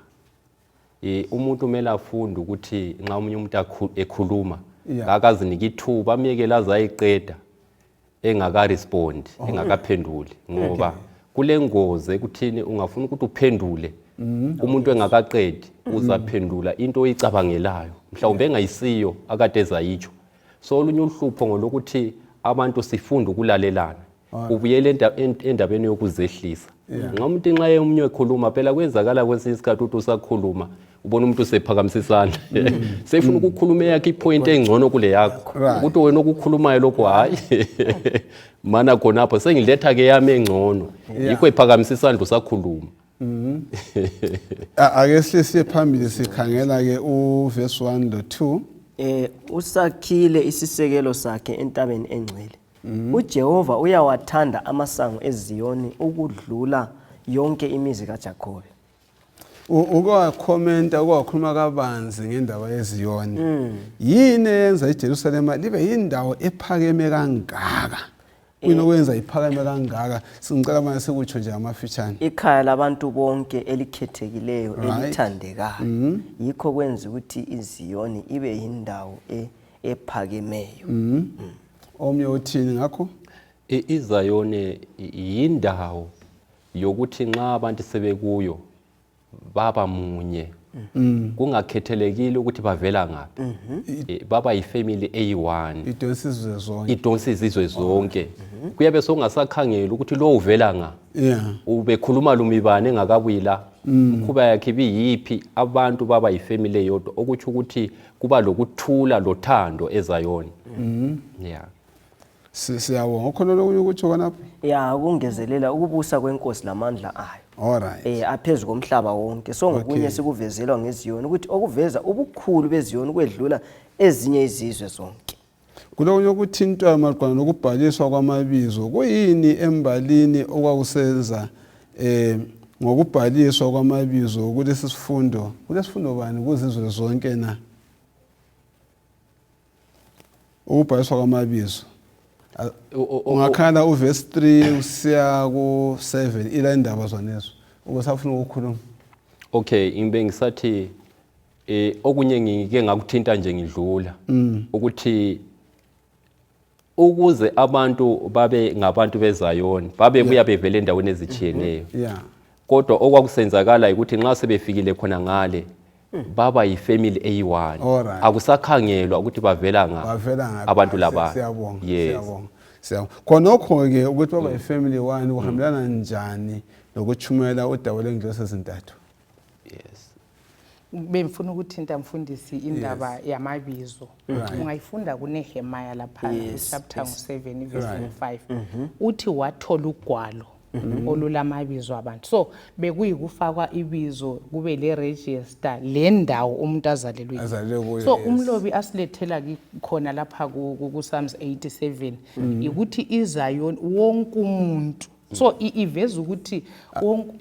S2: umuntu kumele afunde ukuthi nxa umunye umuntu ekhuluma akazinike ithuba amyekela azayiqeda engaka respond engakaphenduli ngoba kule ngozi ekuthini ungafuna ukuthi uphendule umuntu engakaqedi uzaphendula into oyicabangelayo mhlawumbe engayisiyo akade ezayitsho so olunye uhlupho ngolokuthi abantu sifunda ukulalelana ubuyele endabeni yokuzehlisa nxa umuntu nxa emunye ekhuluma phela kwenzakala kwesinye isikhathi ukuthi usakhuluma ubona umuntu sephakamisisana sefuna ukukhuluma yakhe ipoint engcono kule yakho ukuthi wena okukhulumayo lokho hayi mana khonapho sengiletha ke yami engcono yikho ephakamisisana usakhuluma
S1: ake sihle phambili sikhangela ke uverse 1 lo 2
S4: usakhile isisekelo sakhe entabeni engcwele uJehova uyawathanda amasango eZion ukudlula yonke imizi kaJakobe
S1: ukwakhomenta ukwakhuluma kabanzi ngendaba yeZion yini yenza iJerusalem libe yindawo ephakeme kangaka kunokwenza iphakeme kangaka singicela manje sekutsho nje amafitshane
S4: ikhaya labantu bonke elikhethekileyo elithandekayo yikho kwenza ukuthi iZion ibe yindawo ephakemeyo
S1: omnye uthini ngakho
S2: iZion yindawo yokuthi nxa abantu sebekuyo baba munye kungakhethelekile ukuthi bavela ngaphi baba yifamily eyi1 idonsa izizwe zonke kuyabe sokungasakhangela ukuthi lo uvela ngaphi ubekhuluma lumibane engakabuyila mkhuba yakhe biyiphi abantu baba yifamily eyodwa okuthi ukuthi kuba lokuthula lothando eZion
S1: siyabonga khona lokunye ukuthi khonapho
S4: kungezelela ukubusa kwenkosi lamandla ayo
S1: alright
S4: aphezulu komhlaba wonke so ngokunye sikuvezelwa ngeZion ukuthi okuveza ubukhulu beZion kwedlula ezinye izizwe zonke
S1: kulokunye ukuthintwa maqana nokubhaliswa kwamabizo kuyini embalini okwakusenza ngokubhaliswa kwamabizo kulesi sifundo bani kuzizwe zonke na ukubhaliswa kwamabizo ungakhala uverse 3 usiya ku7 ila indaba zonezo ukusafuna ukukhuluma
S2: okay imbe ngisathi okunye ngike ngakuthinta nje ngidlula ukuthi ukuze abantu babe ngabantu beZion babe buya bevele endaweni ezichiyeneyo kodwa okwakusenzakala ukuthi nxa sebefikile khona ngale baba yifamily eyi1 akusakhangelwa ukuthi bavela ngaphi abantu laba
S1: siyabonga khonokho ke ukuthi baba yifamily 1 uhambelana njani nokuchumela udaba lwengcwele ezintathu
S3: bemfuna ukuthinta mfundisi indaba yamabizo ungayifunda kuNehemiah lapha chapter 7 verse 5 uthi wathola ugwalo olulamabizo abantu so bekuyikufakwa ibizo kube le register le ndawo umuntu azalelwe kuyo so umlobi asilethela khona lapha ku Psalms 87 ukuthi iZion wonke umuntu so iveza ukuthi wonke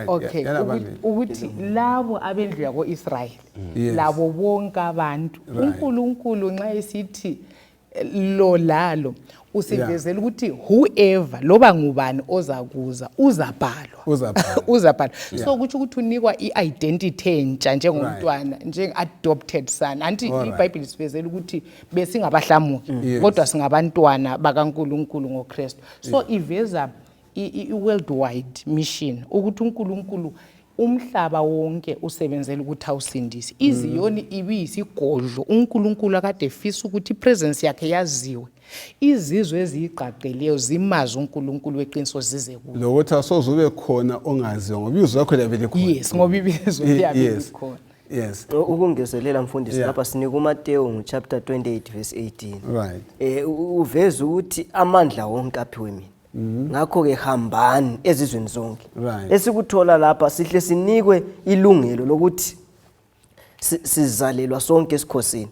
S3: okay ukuthi labo abendlu yako Israel labo bonke abantu uNkulunkulu nxa esithi lo lalo usivezela ukuthi whoever loba ngubani ozakuza uzabhalwa so kuthi ukuthi unikwa iidentity entsha njengomntwana adopted son anti iBhayibheli sivezela ukuthi besingabahlamuki kodwa singabantwana bakaNkulunkulu ngoKristu so iveza i-worldwide mission ukuthi uNkulunkulu umhlaba wonke usebenzela ukuthi awusindise iZion ibiyisigodlo uNkulunkulu akade efisa ukuthi ipresence yakhe yaziwe izizwe eziqaqeleyo zimazi uNkulunkulu weqiniso zize kuyo
S1: lokuthi asozube khona ongaziyo ngoba ibizo lakho liyavele khona
S3: yes ngoba ibizo liyavele khona
S1: yes
S4: ukungezelela mfundisi lapha sinika uMateyu chapter 28 verse 18
S1: right
S4: uveza ukuthi amandla wonke aphiwe mina ngakho ke hambani ezizweni zonke esikuthola lapha sihle sinikwe ilungelo lokuthi sizalelwa sonke esikhosini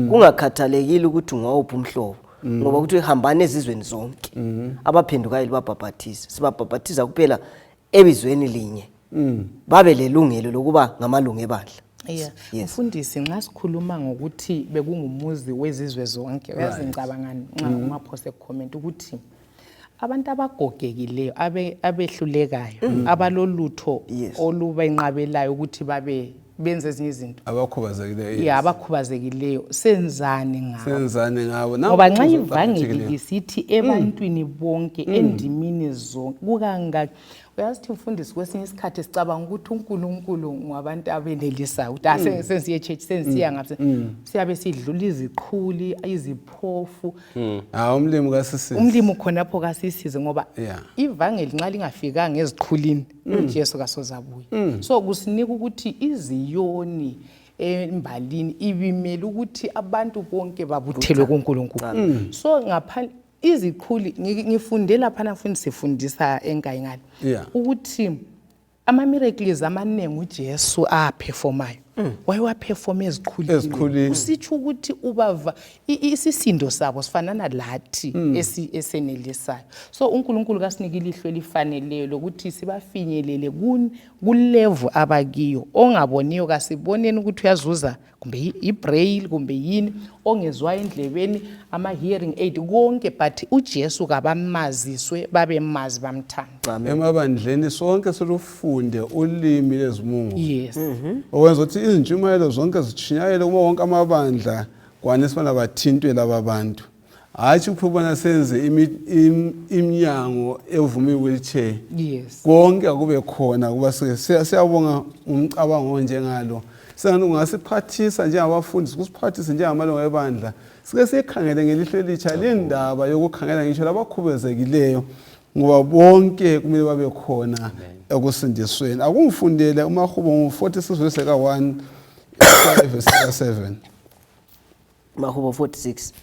S4: kungakhathalekile ukuthi ungawuphi umhlobo ngoba ukuthi hambani ezizweni zonke abaphendukayo babhabhathiza sibabhabhathiza kuphela ebizweni linye babe lelungelo lokuba ngamalungu ebandla
S3: mfundisi nxa sikhuluma ngokuthi bekungumuzi wezizwe zonke uyazi ngicabanga nxa ungaphose comment ukuthi abantu abagogekileyo abehlulekayo abalolutho olubenqabelayo ukuthi babe benze ezinye izinto abakhubazekileyo senzani
S1: ngabo
S3: ngoba nxa ivangeli lisithi ebantwini bonke endimini zonke kukangaki uyazithi mfundisi kwesinye isikhathi sicabanga ukuthi uNkulunkulu ngabantu abenelisayo ukuthi sensiye church sensiya ngapha siyabe sidlula iziqhuli iziphofu
S1: umlimo kasisize
S3: umlimo khonapho kasisize ngoba ivangeli nxa lingafikanga eziqhulini uJesu kasozabuya so kusinika ukuthi iZion embalini ibimela ukuthi abantu bonke babuthelwe kuNkulunkulu so ngapha iziqhuli ngifundela phana futhi sifundisa enkayingane ukuthi ama miracles amanengi uJesu aperformayo wayewaperform eziqhulini usitsho ukuthi ubava isisindo sabo sifanana lathi esenelisayo so uNkulunkulu kasinike ilihlo elifaneleyo lokuthi sibafinyelele kulevel abakiyo ongaboniyo kasiboneni ukuthi uyazuza kumbe ibraille kumbe yini ongezwa endlebeni ama hearing aid konke but uJesu kabamaziswe babemazi bamthanda
S1: emabandleni sonke silufunde ulimi lezimungu
S3: yes
S1: okwenza ukuthi izintshumayelo zonke zitshinyayele uma wonke amabandla kwanisibana bathintwe laba bantu hayi ukubona senze iminyango evuma i-wheelchair
S3: Yes.
S1: konke akube khona kuba siyabonga umcabango njengalo sengathi ungasiphathisa njengabafundi kusiphathise njengamalungu ebandla sike sikhangele ngelihlo elitsha lendaba yokukhangela ngisho labakhubezekileyo ngoba bonke kumele babe khona ekusindisweni akungifundele umahubo 46 verse 1 verse 7
S4: Mahubo 46.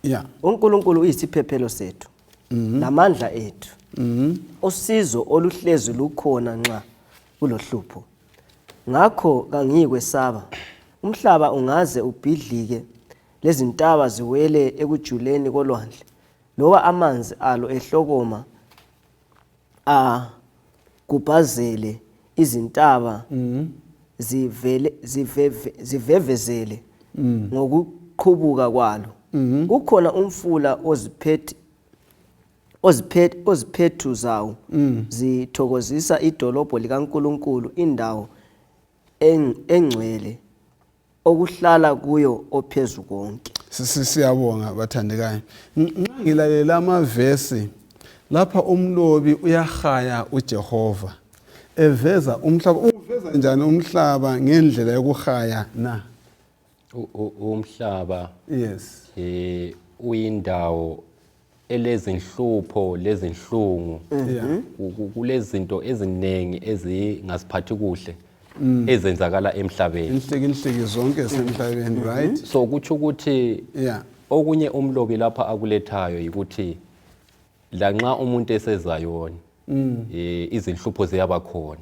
S1: yeah
S4: uNkulunkulu uyisiphephelo sethu namandla ethu usizo oluhlezi lukhona nxa kulohlupho ngakho kangiyikwesaba umhlaba ungaze ubhidlike lezintaba ziwele ekujuleni kolwandle loba amanzi alo ehlokoma gubhazele izintaba zivevezele ngokuqhubuka kwalo kukhona umfula oziphethu zawo zithokozisa idolobho likaNkulunkulu indawo engcwele okuhlala kuyo ophezulu konke.
S1: Siyabonga bathandekayo. Ngilalela amavesi lapha umlobi uyahaya uJehova. Eveza umhlaba uveza njani umhlaba ngendlela yokuhaya na?
S2: Umhlaba
S1: yes
S2: uyindawo elezinhlupho lezinhlungu kulezinto eziningi ezingasiphathi kuhle ezenzakala emhlabeni
S1: inhleki zonke esemhlabeni right
S2: so kuthi ukuthi okunye umlobi lapha akulethayo ukuthi lanxa umuntu eseZion izinhlupho ziyabakhona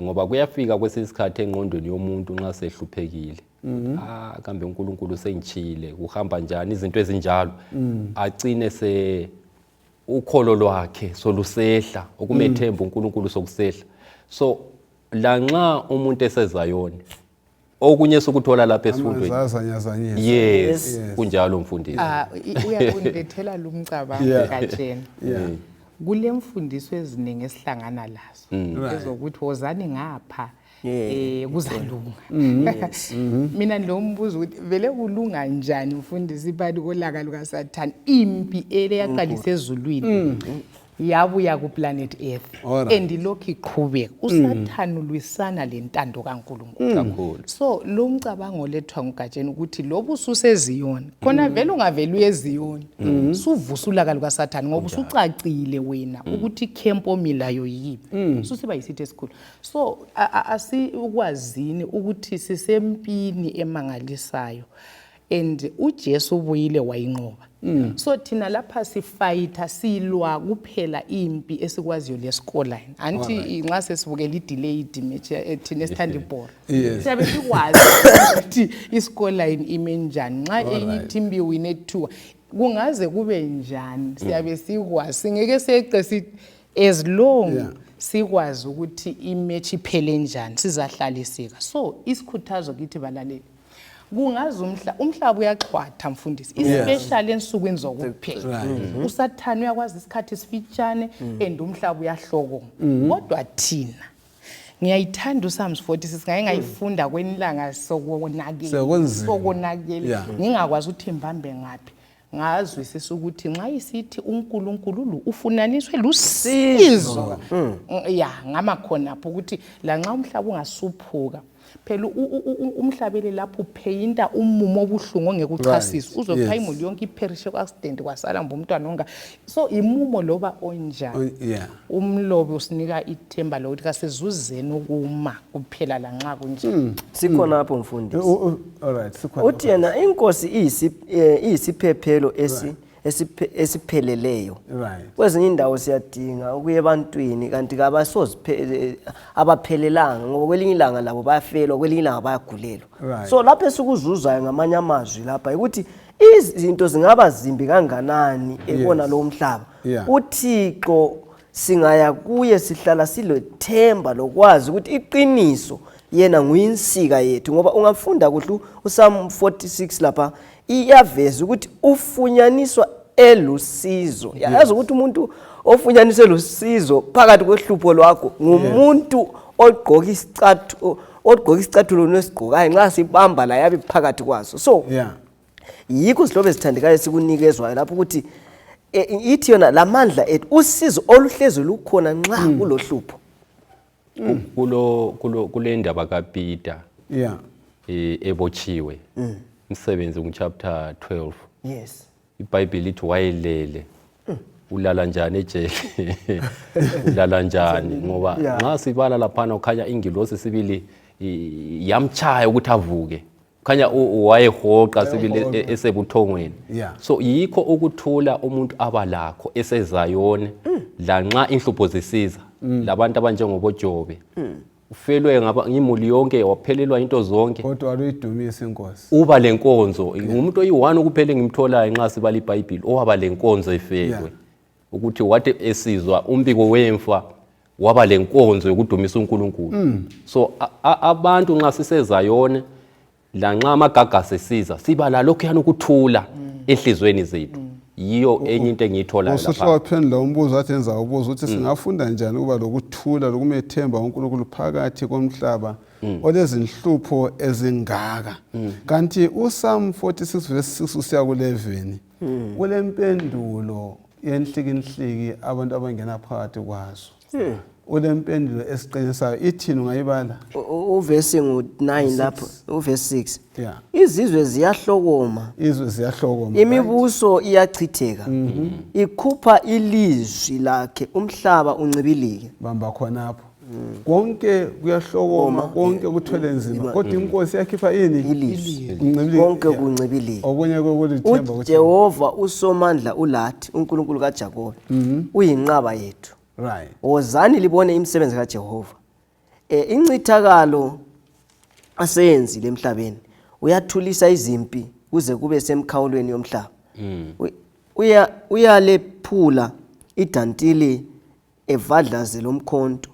S2: ngoba kuyafika kwesisikhathi engqondweni yomuntu nxa sehluphekile kambe uNkulunkulu sengichile kuhamba njani izinto ezinjalo agcine ukholo lwakhe solusehla okumethemba uNkulunkulu sokusehla so lanxa umuntu eseZion okunye sokuthola lapha esifundweni yes kunjalo mfundisi
S3: uyakundethela lumcabango katsheni kule mfundiso eziningi esihlangana lazo ezokuthi wozani ngapha kuzalunga mina ngilombuzo ukuthi vele kulunga njani mfundisi ibali kolaka lukaSathane impi eyaqalisa ezulwini yabuya ku planet Earth andilokhu iqhubeka uSathane ulwisana lentando kaNkulunkulu
S2: kakhulu
S3: so lo mcabango lethwa ngugatsheni ukuthi lobu ususeZion khona vele ungavela eZion suvusula lukaSathane ngoba usucacile wena ukuthi camp omilayo yipi susiba yisithi esikhulu so asikwazini ukuthi sisempini emangalisayo and uJesu ubuyile wayinqoba so thina lapha sifighter silwa kuphela impi esikwaziyo lescoreline anti nxa sesibukela i-delayed match thina esithanda ibhola siyabe sikwazi ukuthi iscoreline ime njani nxa i-team iwine 2 kungaze kube njani siyabe sikwazi singeke seqe as long sikwazi ukuthi imatch iphele njani sizahlaliseka so isikhuthazo kithi balaleli kungazi umhlaba uyaxhwatha mfundisi especially ensukwini zokuphela uSathane uyakwazi isikhathi esifitshane and umhlaba uyahlokoma kodwa thina ngiyayithanda uPsalms 46 ngayifunda kwenilanga sokonakele ngingakwazi ukuthi imbambe ngapi ngazwisisa ukuthi nxa isithi uNkulunkulu ufunaniswe lusizo ngamakhona lapho ukuthi la nxa umhlaba ungasuphuka phela umhlabele lapho upheyinta umumo obuhlungu ongekuchasisa uzopha imuli yonke ipherishe kwa-accident kwasala umntwana onga so imumo loba onjani umlobi usinika ithemba lokuthi kasezuzeni ukuma kuphela la nxa kunjani
S4: sikhona lapho mfundisi uthi yena inkosi iyisiphephelo esipheleleyo kwezinye indawo siyadinga ukuya ebantwini kanti abaphelelanga ngoba kwelinye ilanga labo bayafelwa kwelinye ilanga bayagulelwa so lapho esikuzuzayo ngamanye amazwi lapha ukuthi izinto zingaba zimbi kanganani ekona lo mhlaba uThixo singaya kuye sihlala silethemba lokwazi ukuthi iqiniso yena nguyinsika yethu ngoba ungafunda kuhle uPsalm 46 lapha iyaveza ukuthi ufunyaniswa elusizo yazi ukuthi umuntu ofunyaniswa elusizo phakathi kwehlupho lwakho ngumuntu ogqoka isicathulo nesigqokayo nxa sibamba la yabe phakathi kwaso so yikho silobe sithandekayo sikunikezwayo lapho ukuthi ithi yona lamandla ethu usizo oluhlezi lukhona nxa kulohlupho
S2: kule ndaba kaPeter ebotshiwe umsebenzi ngchapter 12
S4: yes
S2: iBhayibheli lithi wayelele ulala njani ejele ulala njani ngoba nxa sibala laphana ukhanya ingilosi sibili yamchaya ukuthi avuke khanya wayehoqa sibili esebuthongweni so yikho ukuthula umuntu abalakho eseZion la nxa inhlupho zisiza labantu abanjengoboJobe ufelwe ngimuli yonke waphelelwa into zonke
S1: kodwa aluyidumisa inkosi
S2: uba lenkonzo umuntu oyi1 kuphela ngimtholayo nxa sibala iBhayibheli owaba lenkonzo efelwe ukuthi wathi esizwa umbiko wemfa waba lenkonzo yokudumisa uNkulunkulu so abantu nxa siseZion la nxa amagagasi esiza siba la lokho yana ukuthula enhlizweni zethu yiyo enye into engiyithola lapha
S1: usihlopheni umbuzo athi enza ubuzo ukuthi singafunda njani ukuba lokuthula lokumethemba uNkulunkulu phakathi komhlaba olezinhlupho ezingaka kanti uPsalm 46 verse 6 usiya ku11 kulempendulo yenhlikinhliki abantu abangena phakathi kwazo ulempendulo esiqinisayo ithini ungayibala
S4: uverse ngu9 lapho uverse 6 izizwe ziyahlokoma imibuso iyachitheka ikhupha ilizwi lakhe umhlaba uncibilike
S1: bamba khonapho konke kuyahlokoma konke kuthwele nzima kodwa inkosi yakhipha yini
S4: ilizwi konke kuncibilike
S1: okunye kokulithemba
S4: ukuthi Jehova usomandla ulathi uNkulunkulu kaJakobe uyinqaba yethu
S1: right
S4: wozani libone imisebenzi kaJehova incithakalo aseyenzile emhlabeni uyathulisa izimpi kuze kube semkhawulweni yomhlaba uyalephula idantili evadlaze lomkhonto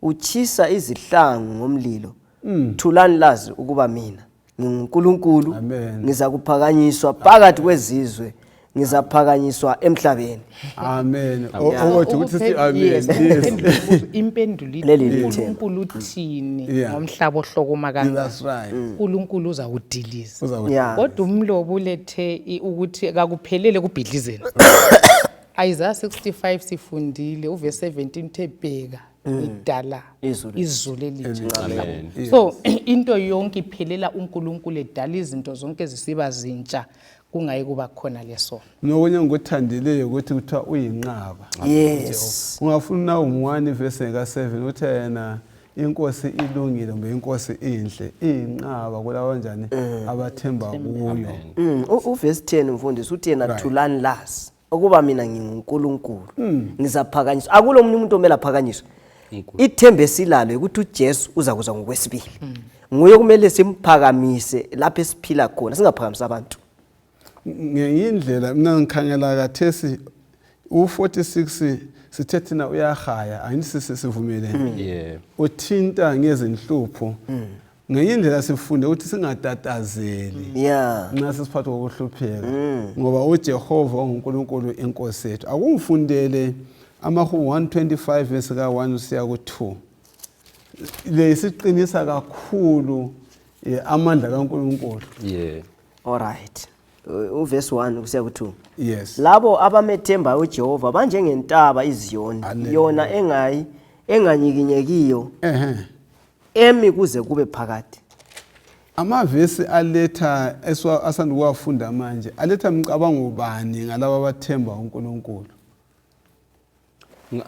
S4: uchisa izihlangu ngomlilo thulani lazi ukuba mina ngiNkulunkulu ngizakuphakanyiswa phakathi kwezizwe ngizaphakanyiswa emhlabeni
S1: amen othi ukuthi amen
S3: impendulo uNkulunkulu uthini ngomhlaba ohlokoma kangaka
S1: that's right
S3: uNkulunkulu uzawudiliza kodwa umlobo ulethe ukuthi akuphelele kubhidlizeni Isaiah 65 sifundile uverse 17 thebheka idala izulu elitsha so into yonke iphelela uNkulunkulu edala izinto zonke zisiba zintsha kungayi kuba khona leso
S1: nokunye ngikuthandileyo ukuthi kuthiwa uyinqaba
S4: yes
S1: ungafuna u1 verse ka7 uthi yena inkosi ilungile kumbe inkosi inhle iyinqaba kulabo njani abathemba kuyo
S4: uverse 10 mfundisi uthi yena thulani lazi ukuba mina ngiNkulunkulu ngizaphakanyiswa akulomunye umuntu omela aphakanyiswe ithembe silalo ukuthi uJesu uza kuza ngokwesibili nguye kumele simphakamise lapho esiphila khona singaphakamisa abantu
S1: ngeyindlela mina ngikhangela kathesi u46 sithe thina uyahaya ayinisi sivumelene uthinta ngezinhlupho ngeyindlela sifunde ukuthi singatatazeli nxa sisiphatha kokuhlupheka ngoba uJehova uNkulunkulu inkosi yethu akungifundele amahubo 125 verse ka1 usiya ku2 le isiqinisa kakhulu amandla kaNkulunkulu
S4: all right uverse 1 kusiya ku2
S1: yes
S4: labo abamethemba uJehova banjengentaba iZion yona enganyikinyekiyo emi kuze kube phakathi
S1: amavesi aletha asandukwafunda manje aletha umcabango bani ngalabo abathemba uNkulunkulu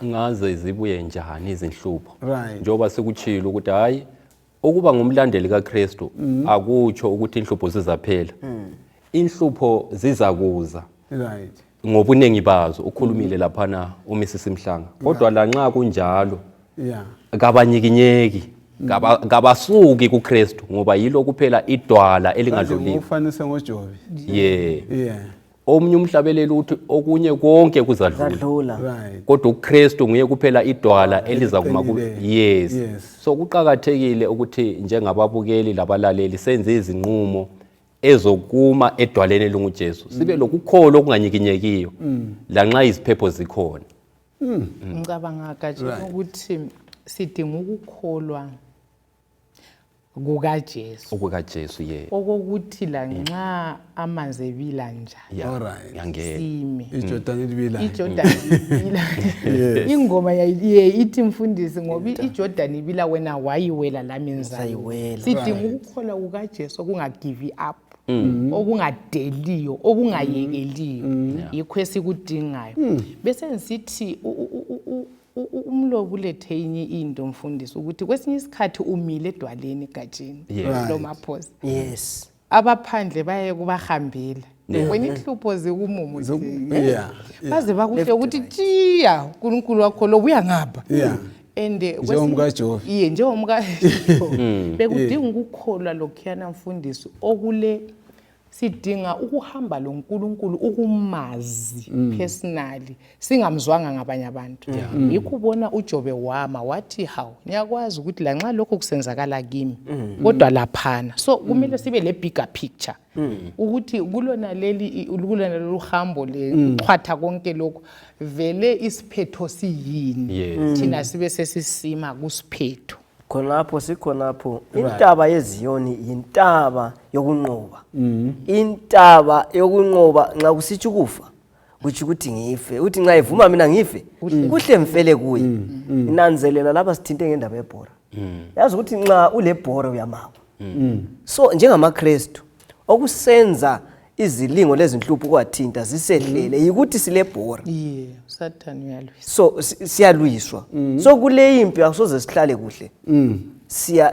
S2: ngaze zibuye njani izinhlupho njoba sikutshilo ukuthi hayi ukuba ngumlandeli kaKristu akutsho ukuthi inhlupho zizaphela inhlupho zizakuza ngobuningi bazo ukhulumile laphana uMrs Mhlanga kodwa la nxa kunjalo kabanyikinyeki ngabasuki kuKristu ngoba yilo kuphela idwala elingadluliwe
S1: ufanise ngoJobe
S2: omunye umhlabeleli uthi okunye konke kuzadlula kodwa uKristu nguye kuphela idwala eliza kuma so kuqhakathekile ukuthi njengababukeli labalaleli senze izinqumo ezokuma edwaleni lunguJesu sibe lokukholwa okunganyikinyekiyo la nxa iziphepho zikhona
S3: ngicabanga kaje ukuthi sidinga ukukholwa kukaJesu
S2: okukaJesu
S3: okokuthi la nxa amanzi ebila njani
S1: Alright.
S2: yangena
S3: sime
S1: iJordan libila
S3: iJordan ibila ingoma ithi mfundisi ngoba iJordan ibila wena wayiwela lami ngizayiwela sidinga ukukholwa kukaJesu okungagive up okungadeliyo okungayekeliyo yikho esikudingayo bese ngisithi umlobo ulethe inye into mfundisi ukuthi kwesinye isikhathi umile edwaleni egatsheni lomaphosi abaphandle baye kubahambela wena inhlupho zikumumu baze bakusho ukuthi tshiya uNkulunkulu wakho lo buya ngapha and
S1: njengomkaJobe
S3: njengomkaJobe bekudinga ukukholwa lokhuyana mfundisi okule sidinga ukuhamba loNkulunkulu ukumazi personally singamzwanga ngabanye abantu yikho ubona uJobe wama wathi hawu ngiyakwazi ukuthi la nxa lokho kusenzakala kimi kodwa laphana so kumele sibe le bigger picture ukuthi kulona leli hambo lechwatha konke lokho vele isiphetho siyini thina sibe sesisima kusiphetho
S4: khonapho intaba yeZion yintaba yokunqoba intaba yokunqoba nxa kusithi ukufa kuthi ukuthi ngife uthi nxa ivuma mina ngife kuhle mfele kuye inanzelela lapha sithinte ngendaba yebhora yazi ukuthi nxa ulebhora uyamama so njengamaKristu okusenza izilingo lezinhlupho kwathinta zisehlele yikuthi silebhora
S3: Satan uyalwisa
S4: so siyalwiswa so kule impi akusoze sihlale kuhle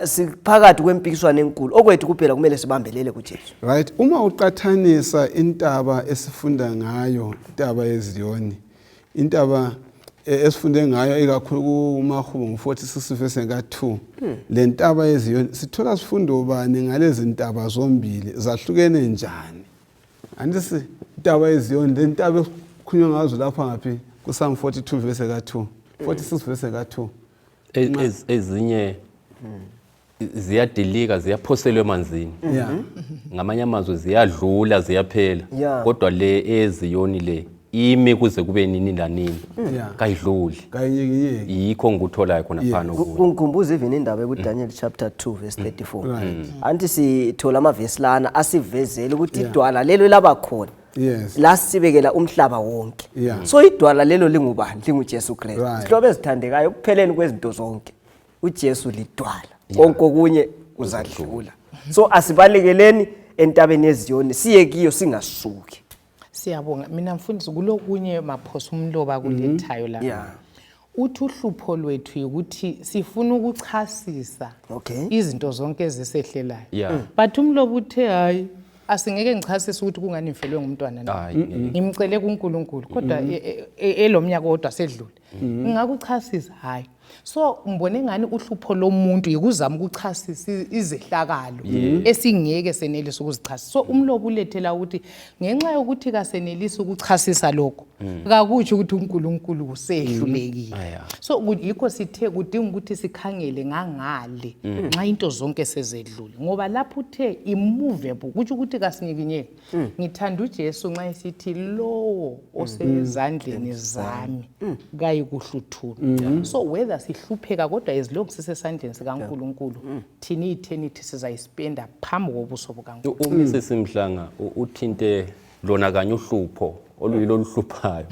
S4: siphakathi kwempikiswano enkulu okwethu kuphela kumele sibambelele kuJesu
S1: right uma uqathanisa intaba esifunda ngayo intaba yeZion intaba esifunde ngayo ikakhulu kuMahubo 46 verse ka2 le ntaba yeZion sithola sifundo bani ngalezi ntaba zombili zahlukene njani andisi intaba yeZion le ntaba ekhunywa ngazo lapha ngaphi kuPsalm 42 verse ka2 46 verse ka2
S2: ezinye ziyadilika ziyaphoselwa emanzini ngamanye amazwi ziyadlula ziyaphela kodwa le eZion le ime kuze kube nini lanini kayidluli yikho ngikutholayo khona phana
S4: kungikhumbuza even indaba eDaniel chapter 2 verse 34 anti sithola amavesi lana asivezela ukuthi idwala lelo labakhona la sibekela umhlaba wonke so idwala lelo lingubani linguJesu Kristu ihlobo ezithandekayo kupheleni kwezinto zonke uJesu lidwala konke okunye uzadlula so asibalekeleni entabeni yeZion siye kiyo singasuki
S3: siyabonga mina mfundisi kulokunye maphosa umloba kulethayo la uthi uhlupho lwethu ukuthi sifuna ukuchasisa izinto zonke ezisehlelayo but umloba uthe hayi asingeke ngichasise ukuthi kungani mfelwe ngumntwana ngimcele kuNkulunkulu kodwa elomnyaka kodwa sedlule ngingakuchasisa hayi so mbone ngani uhlupho lomuntu yikuzama ukuchasisa izehlakalo esingeke senelise ukuzichasisa so umlobo ulethela ukuthi ngenxa yokuthi kasenelise ukuchasisa lokho akakuthi ukuthi uNkulunkulu usehlulekile so yikho sithe kudinga ukuthi sikhangele ngangale nxa into zonke sezedlule ngoba lapho uthe immovable kuthi ukuthi kasinyikinyeke ngithanda uJesu nxa esithi lowo osezandleni zami kayikuhluthula so whether sihlupheka kodwa ezilokhu sisesandleni sikaNkulunkulu thina eternity sizayispenda phambi kobuso bukaNkulunkulu
S2: umise simhlanga uthinte lona kanye uhlupho oluyilo luhluphayo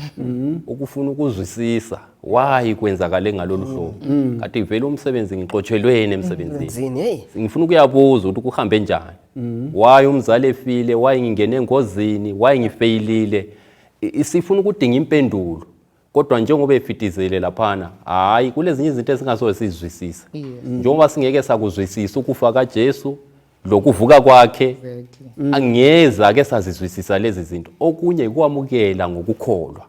S2: ukufuna ukuzwisisa why kwenzakale ngalolu hlobo kade ivele umsebenzi ngixotshelweni emsebenzini ngifuna ukuyabuza ukuthi kuhambe njani why umzali efile why ngingene engozini why ngifeyilile isifuna ukudinga impendulo kodwa njengoba efitizele laphana hayi kulezinye izinto esingasoze sizwisisa njengoba singeke sakuzwisisa ukufa kaJesu lokuvuka kwakhe angeza ke sazizwisisa lezi zinto okunye ukwamukela ngokukholwa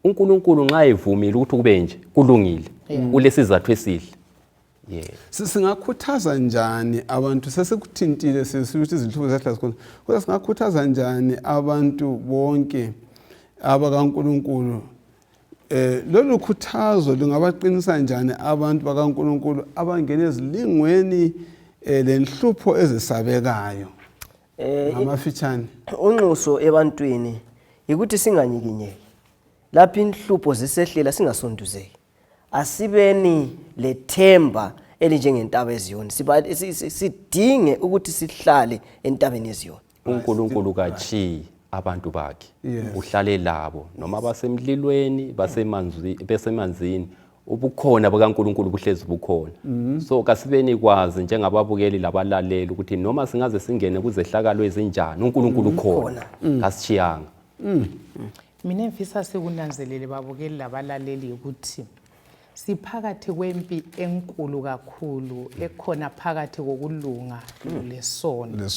S2: uNkulunkulu nxa evumile ukuthi kube nje kulungile kulesizathu esihle
S1: singakhuthaza njani abantu sesekuthintile sisithi izinhlubo zahlala zikhona kodwa singakhuthaza njani abantu bonke abakaNkulunkulu lolu khuthazo lungabaqinisa njani abantu bakaNkulunkulu abangena ezilingweni lenhlupho ezisabekayo ngamafitshane
S4: unxuso ebantwini ukuthi singanyikinyeki lapho inhlupho zisehlela singasonduzeki asibeni lethemba elinjengentaba eZion sidinge ukuthi sihlale entabeni eZion.
S2: uNkulunkulu kachiyi abantu bakhe uhlale labo noma basemlilweni basemanzini ubukhona bukaNkulunkulu buhlezi bukhona. So kasibeni kwazi njengababukeli labalaleli ukuthi noma singaze singene kuzehlakalo ezinjani uNkulunkulu ukhona kasichiyanga.
S3: Mina mfisa sikunanzelele babukeli labalaleli ukuthi siphakathi kwempi enkulu kakhulu ekhona phakathi kokulunga lesono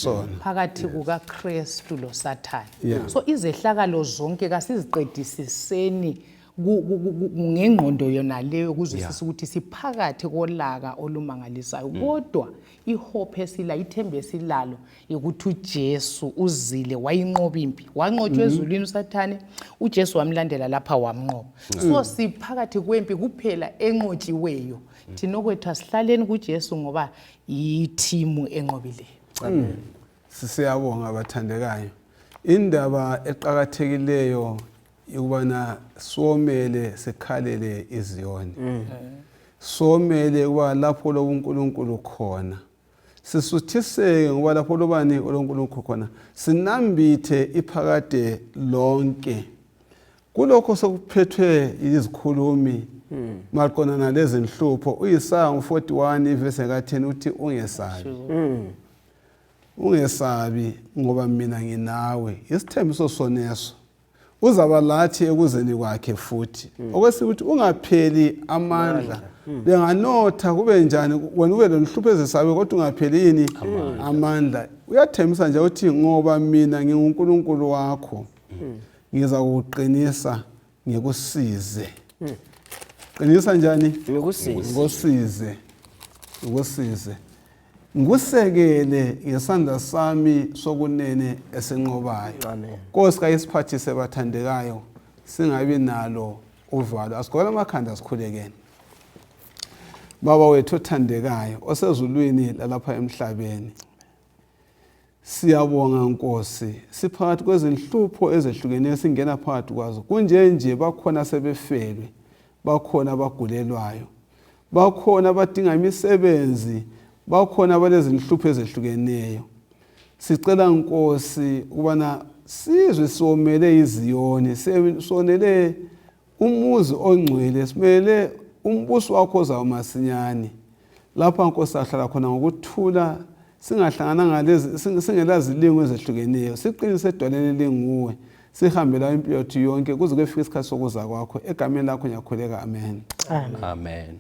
S3: phakathi kukaKristu loSathane. So izehlakalo zonke kasiziqedisiseni ngengqondo yona leyo ukuzwisisa ukuthi siphakathi kolaka olumangalisayo, kodwa ihope esila ithembe esilalo ukuthi uJesu uzile wayinqoba impi, wanqotshwa ezulwini uSathane, uJesu wamlandela lapha wamnqoba. So siphakathi kwempi kuphela enqotshiweyo, thina okwethu asihlaleni kuJesu ngoba yithimu enqobileyo.
S1: Amen. Siyabonga abathandekayo. Indaba eqhakathekileyo ukubana somele sekhalele eZion. Somele kuba lapho lo uNkulunkulu khona. Sisuthiseke ngoba lapho lobani uNkulunkulu khona. Sinambithe iphakade lonke. Kulokho sokuphethwe izikhulumi maqonana lezi nhlupho uYesaya 41 ivesi ka10 uthi ungesabi. Ungesabi ngoba mina nginawe. Isithembiso soneso. Uzaba lathi ekuzeni kwakhe futhi. Okwesikuthi ungapheli amandla. Benganotha kube njani wena ube lenhlupho ezisabe kodwa ungapheli yini amandla. Uyathembisa nje uthi ngoba mina nginguNkulunkulu wakho. Ngiza kuqinisa ngikusize. Qinisa njani? Ngikusize. Ngikusize. Ngusekele ngesandla sami sokunene esenqobayo.
S4: Amen.
S1: Nkosi kayisiphathise bathandekayo singabi nalo uvalo. Asigqoke amakhanda asikhulekene. Baba wethu othandekayo osezulwini lalapha emhlabeni. Siyabonga Nkosi, siphakathi kwezinhlupho ezehlukeneyo singena phakathi kwazo. Kunje bakhona sebefelwe, bakhona abagulelwayo, bakhona abadinga imisebenzi, bakhona balezinhlupho ezehlukeneyo. Sicela Nkosi ubana sizwe somele iZion, sonele umuzi ongcwele, simele umbuso wakho ozayo masinyane. Lapha Nkosi ahlala khona ngokuthula, singahlangana ngalezi singelazilingo ezehlukeneyo. Siqinise edwaleni lenguwe, sihambela impilo yonke kuze kufike isikhathi sokuza kwakho. Egameni lakho ngiyakhuleka, amen.
S2: Amen.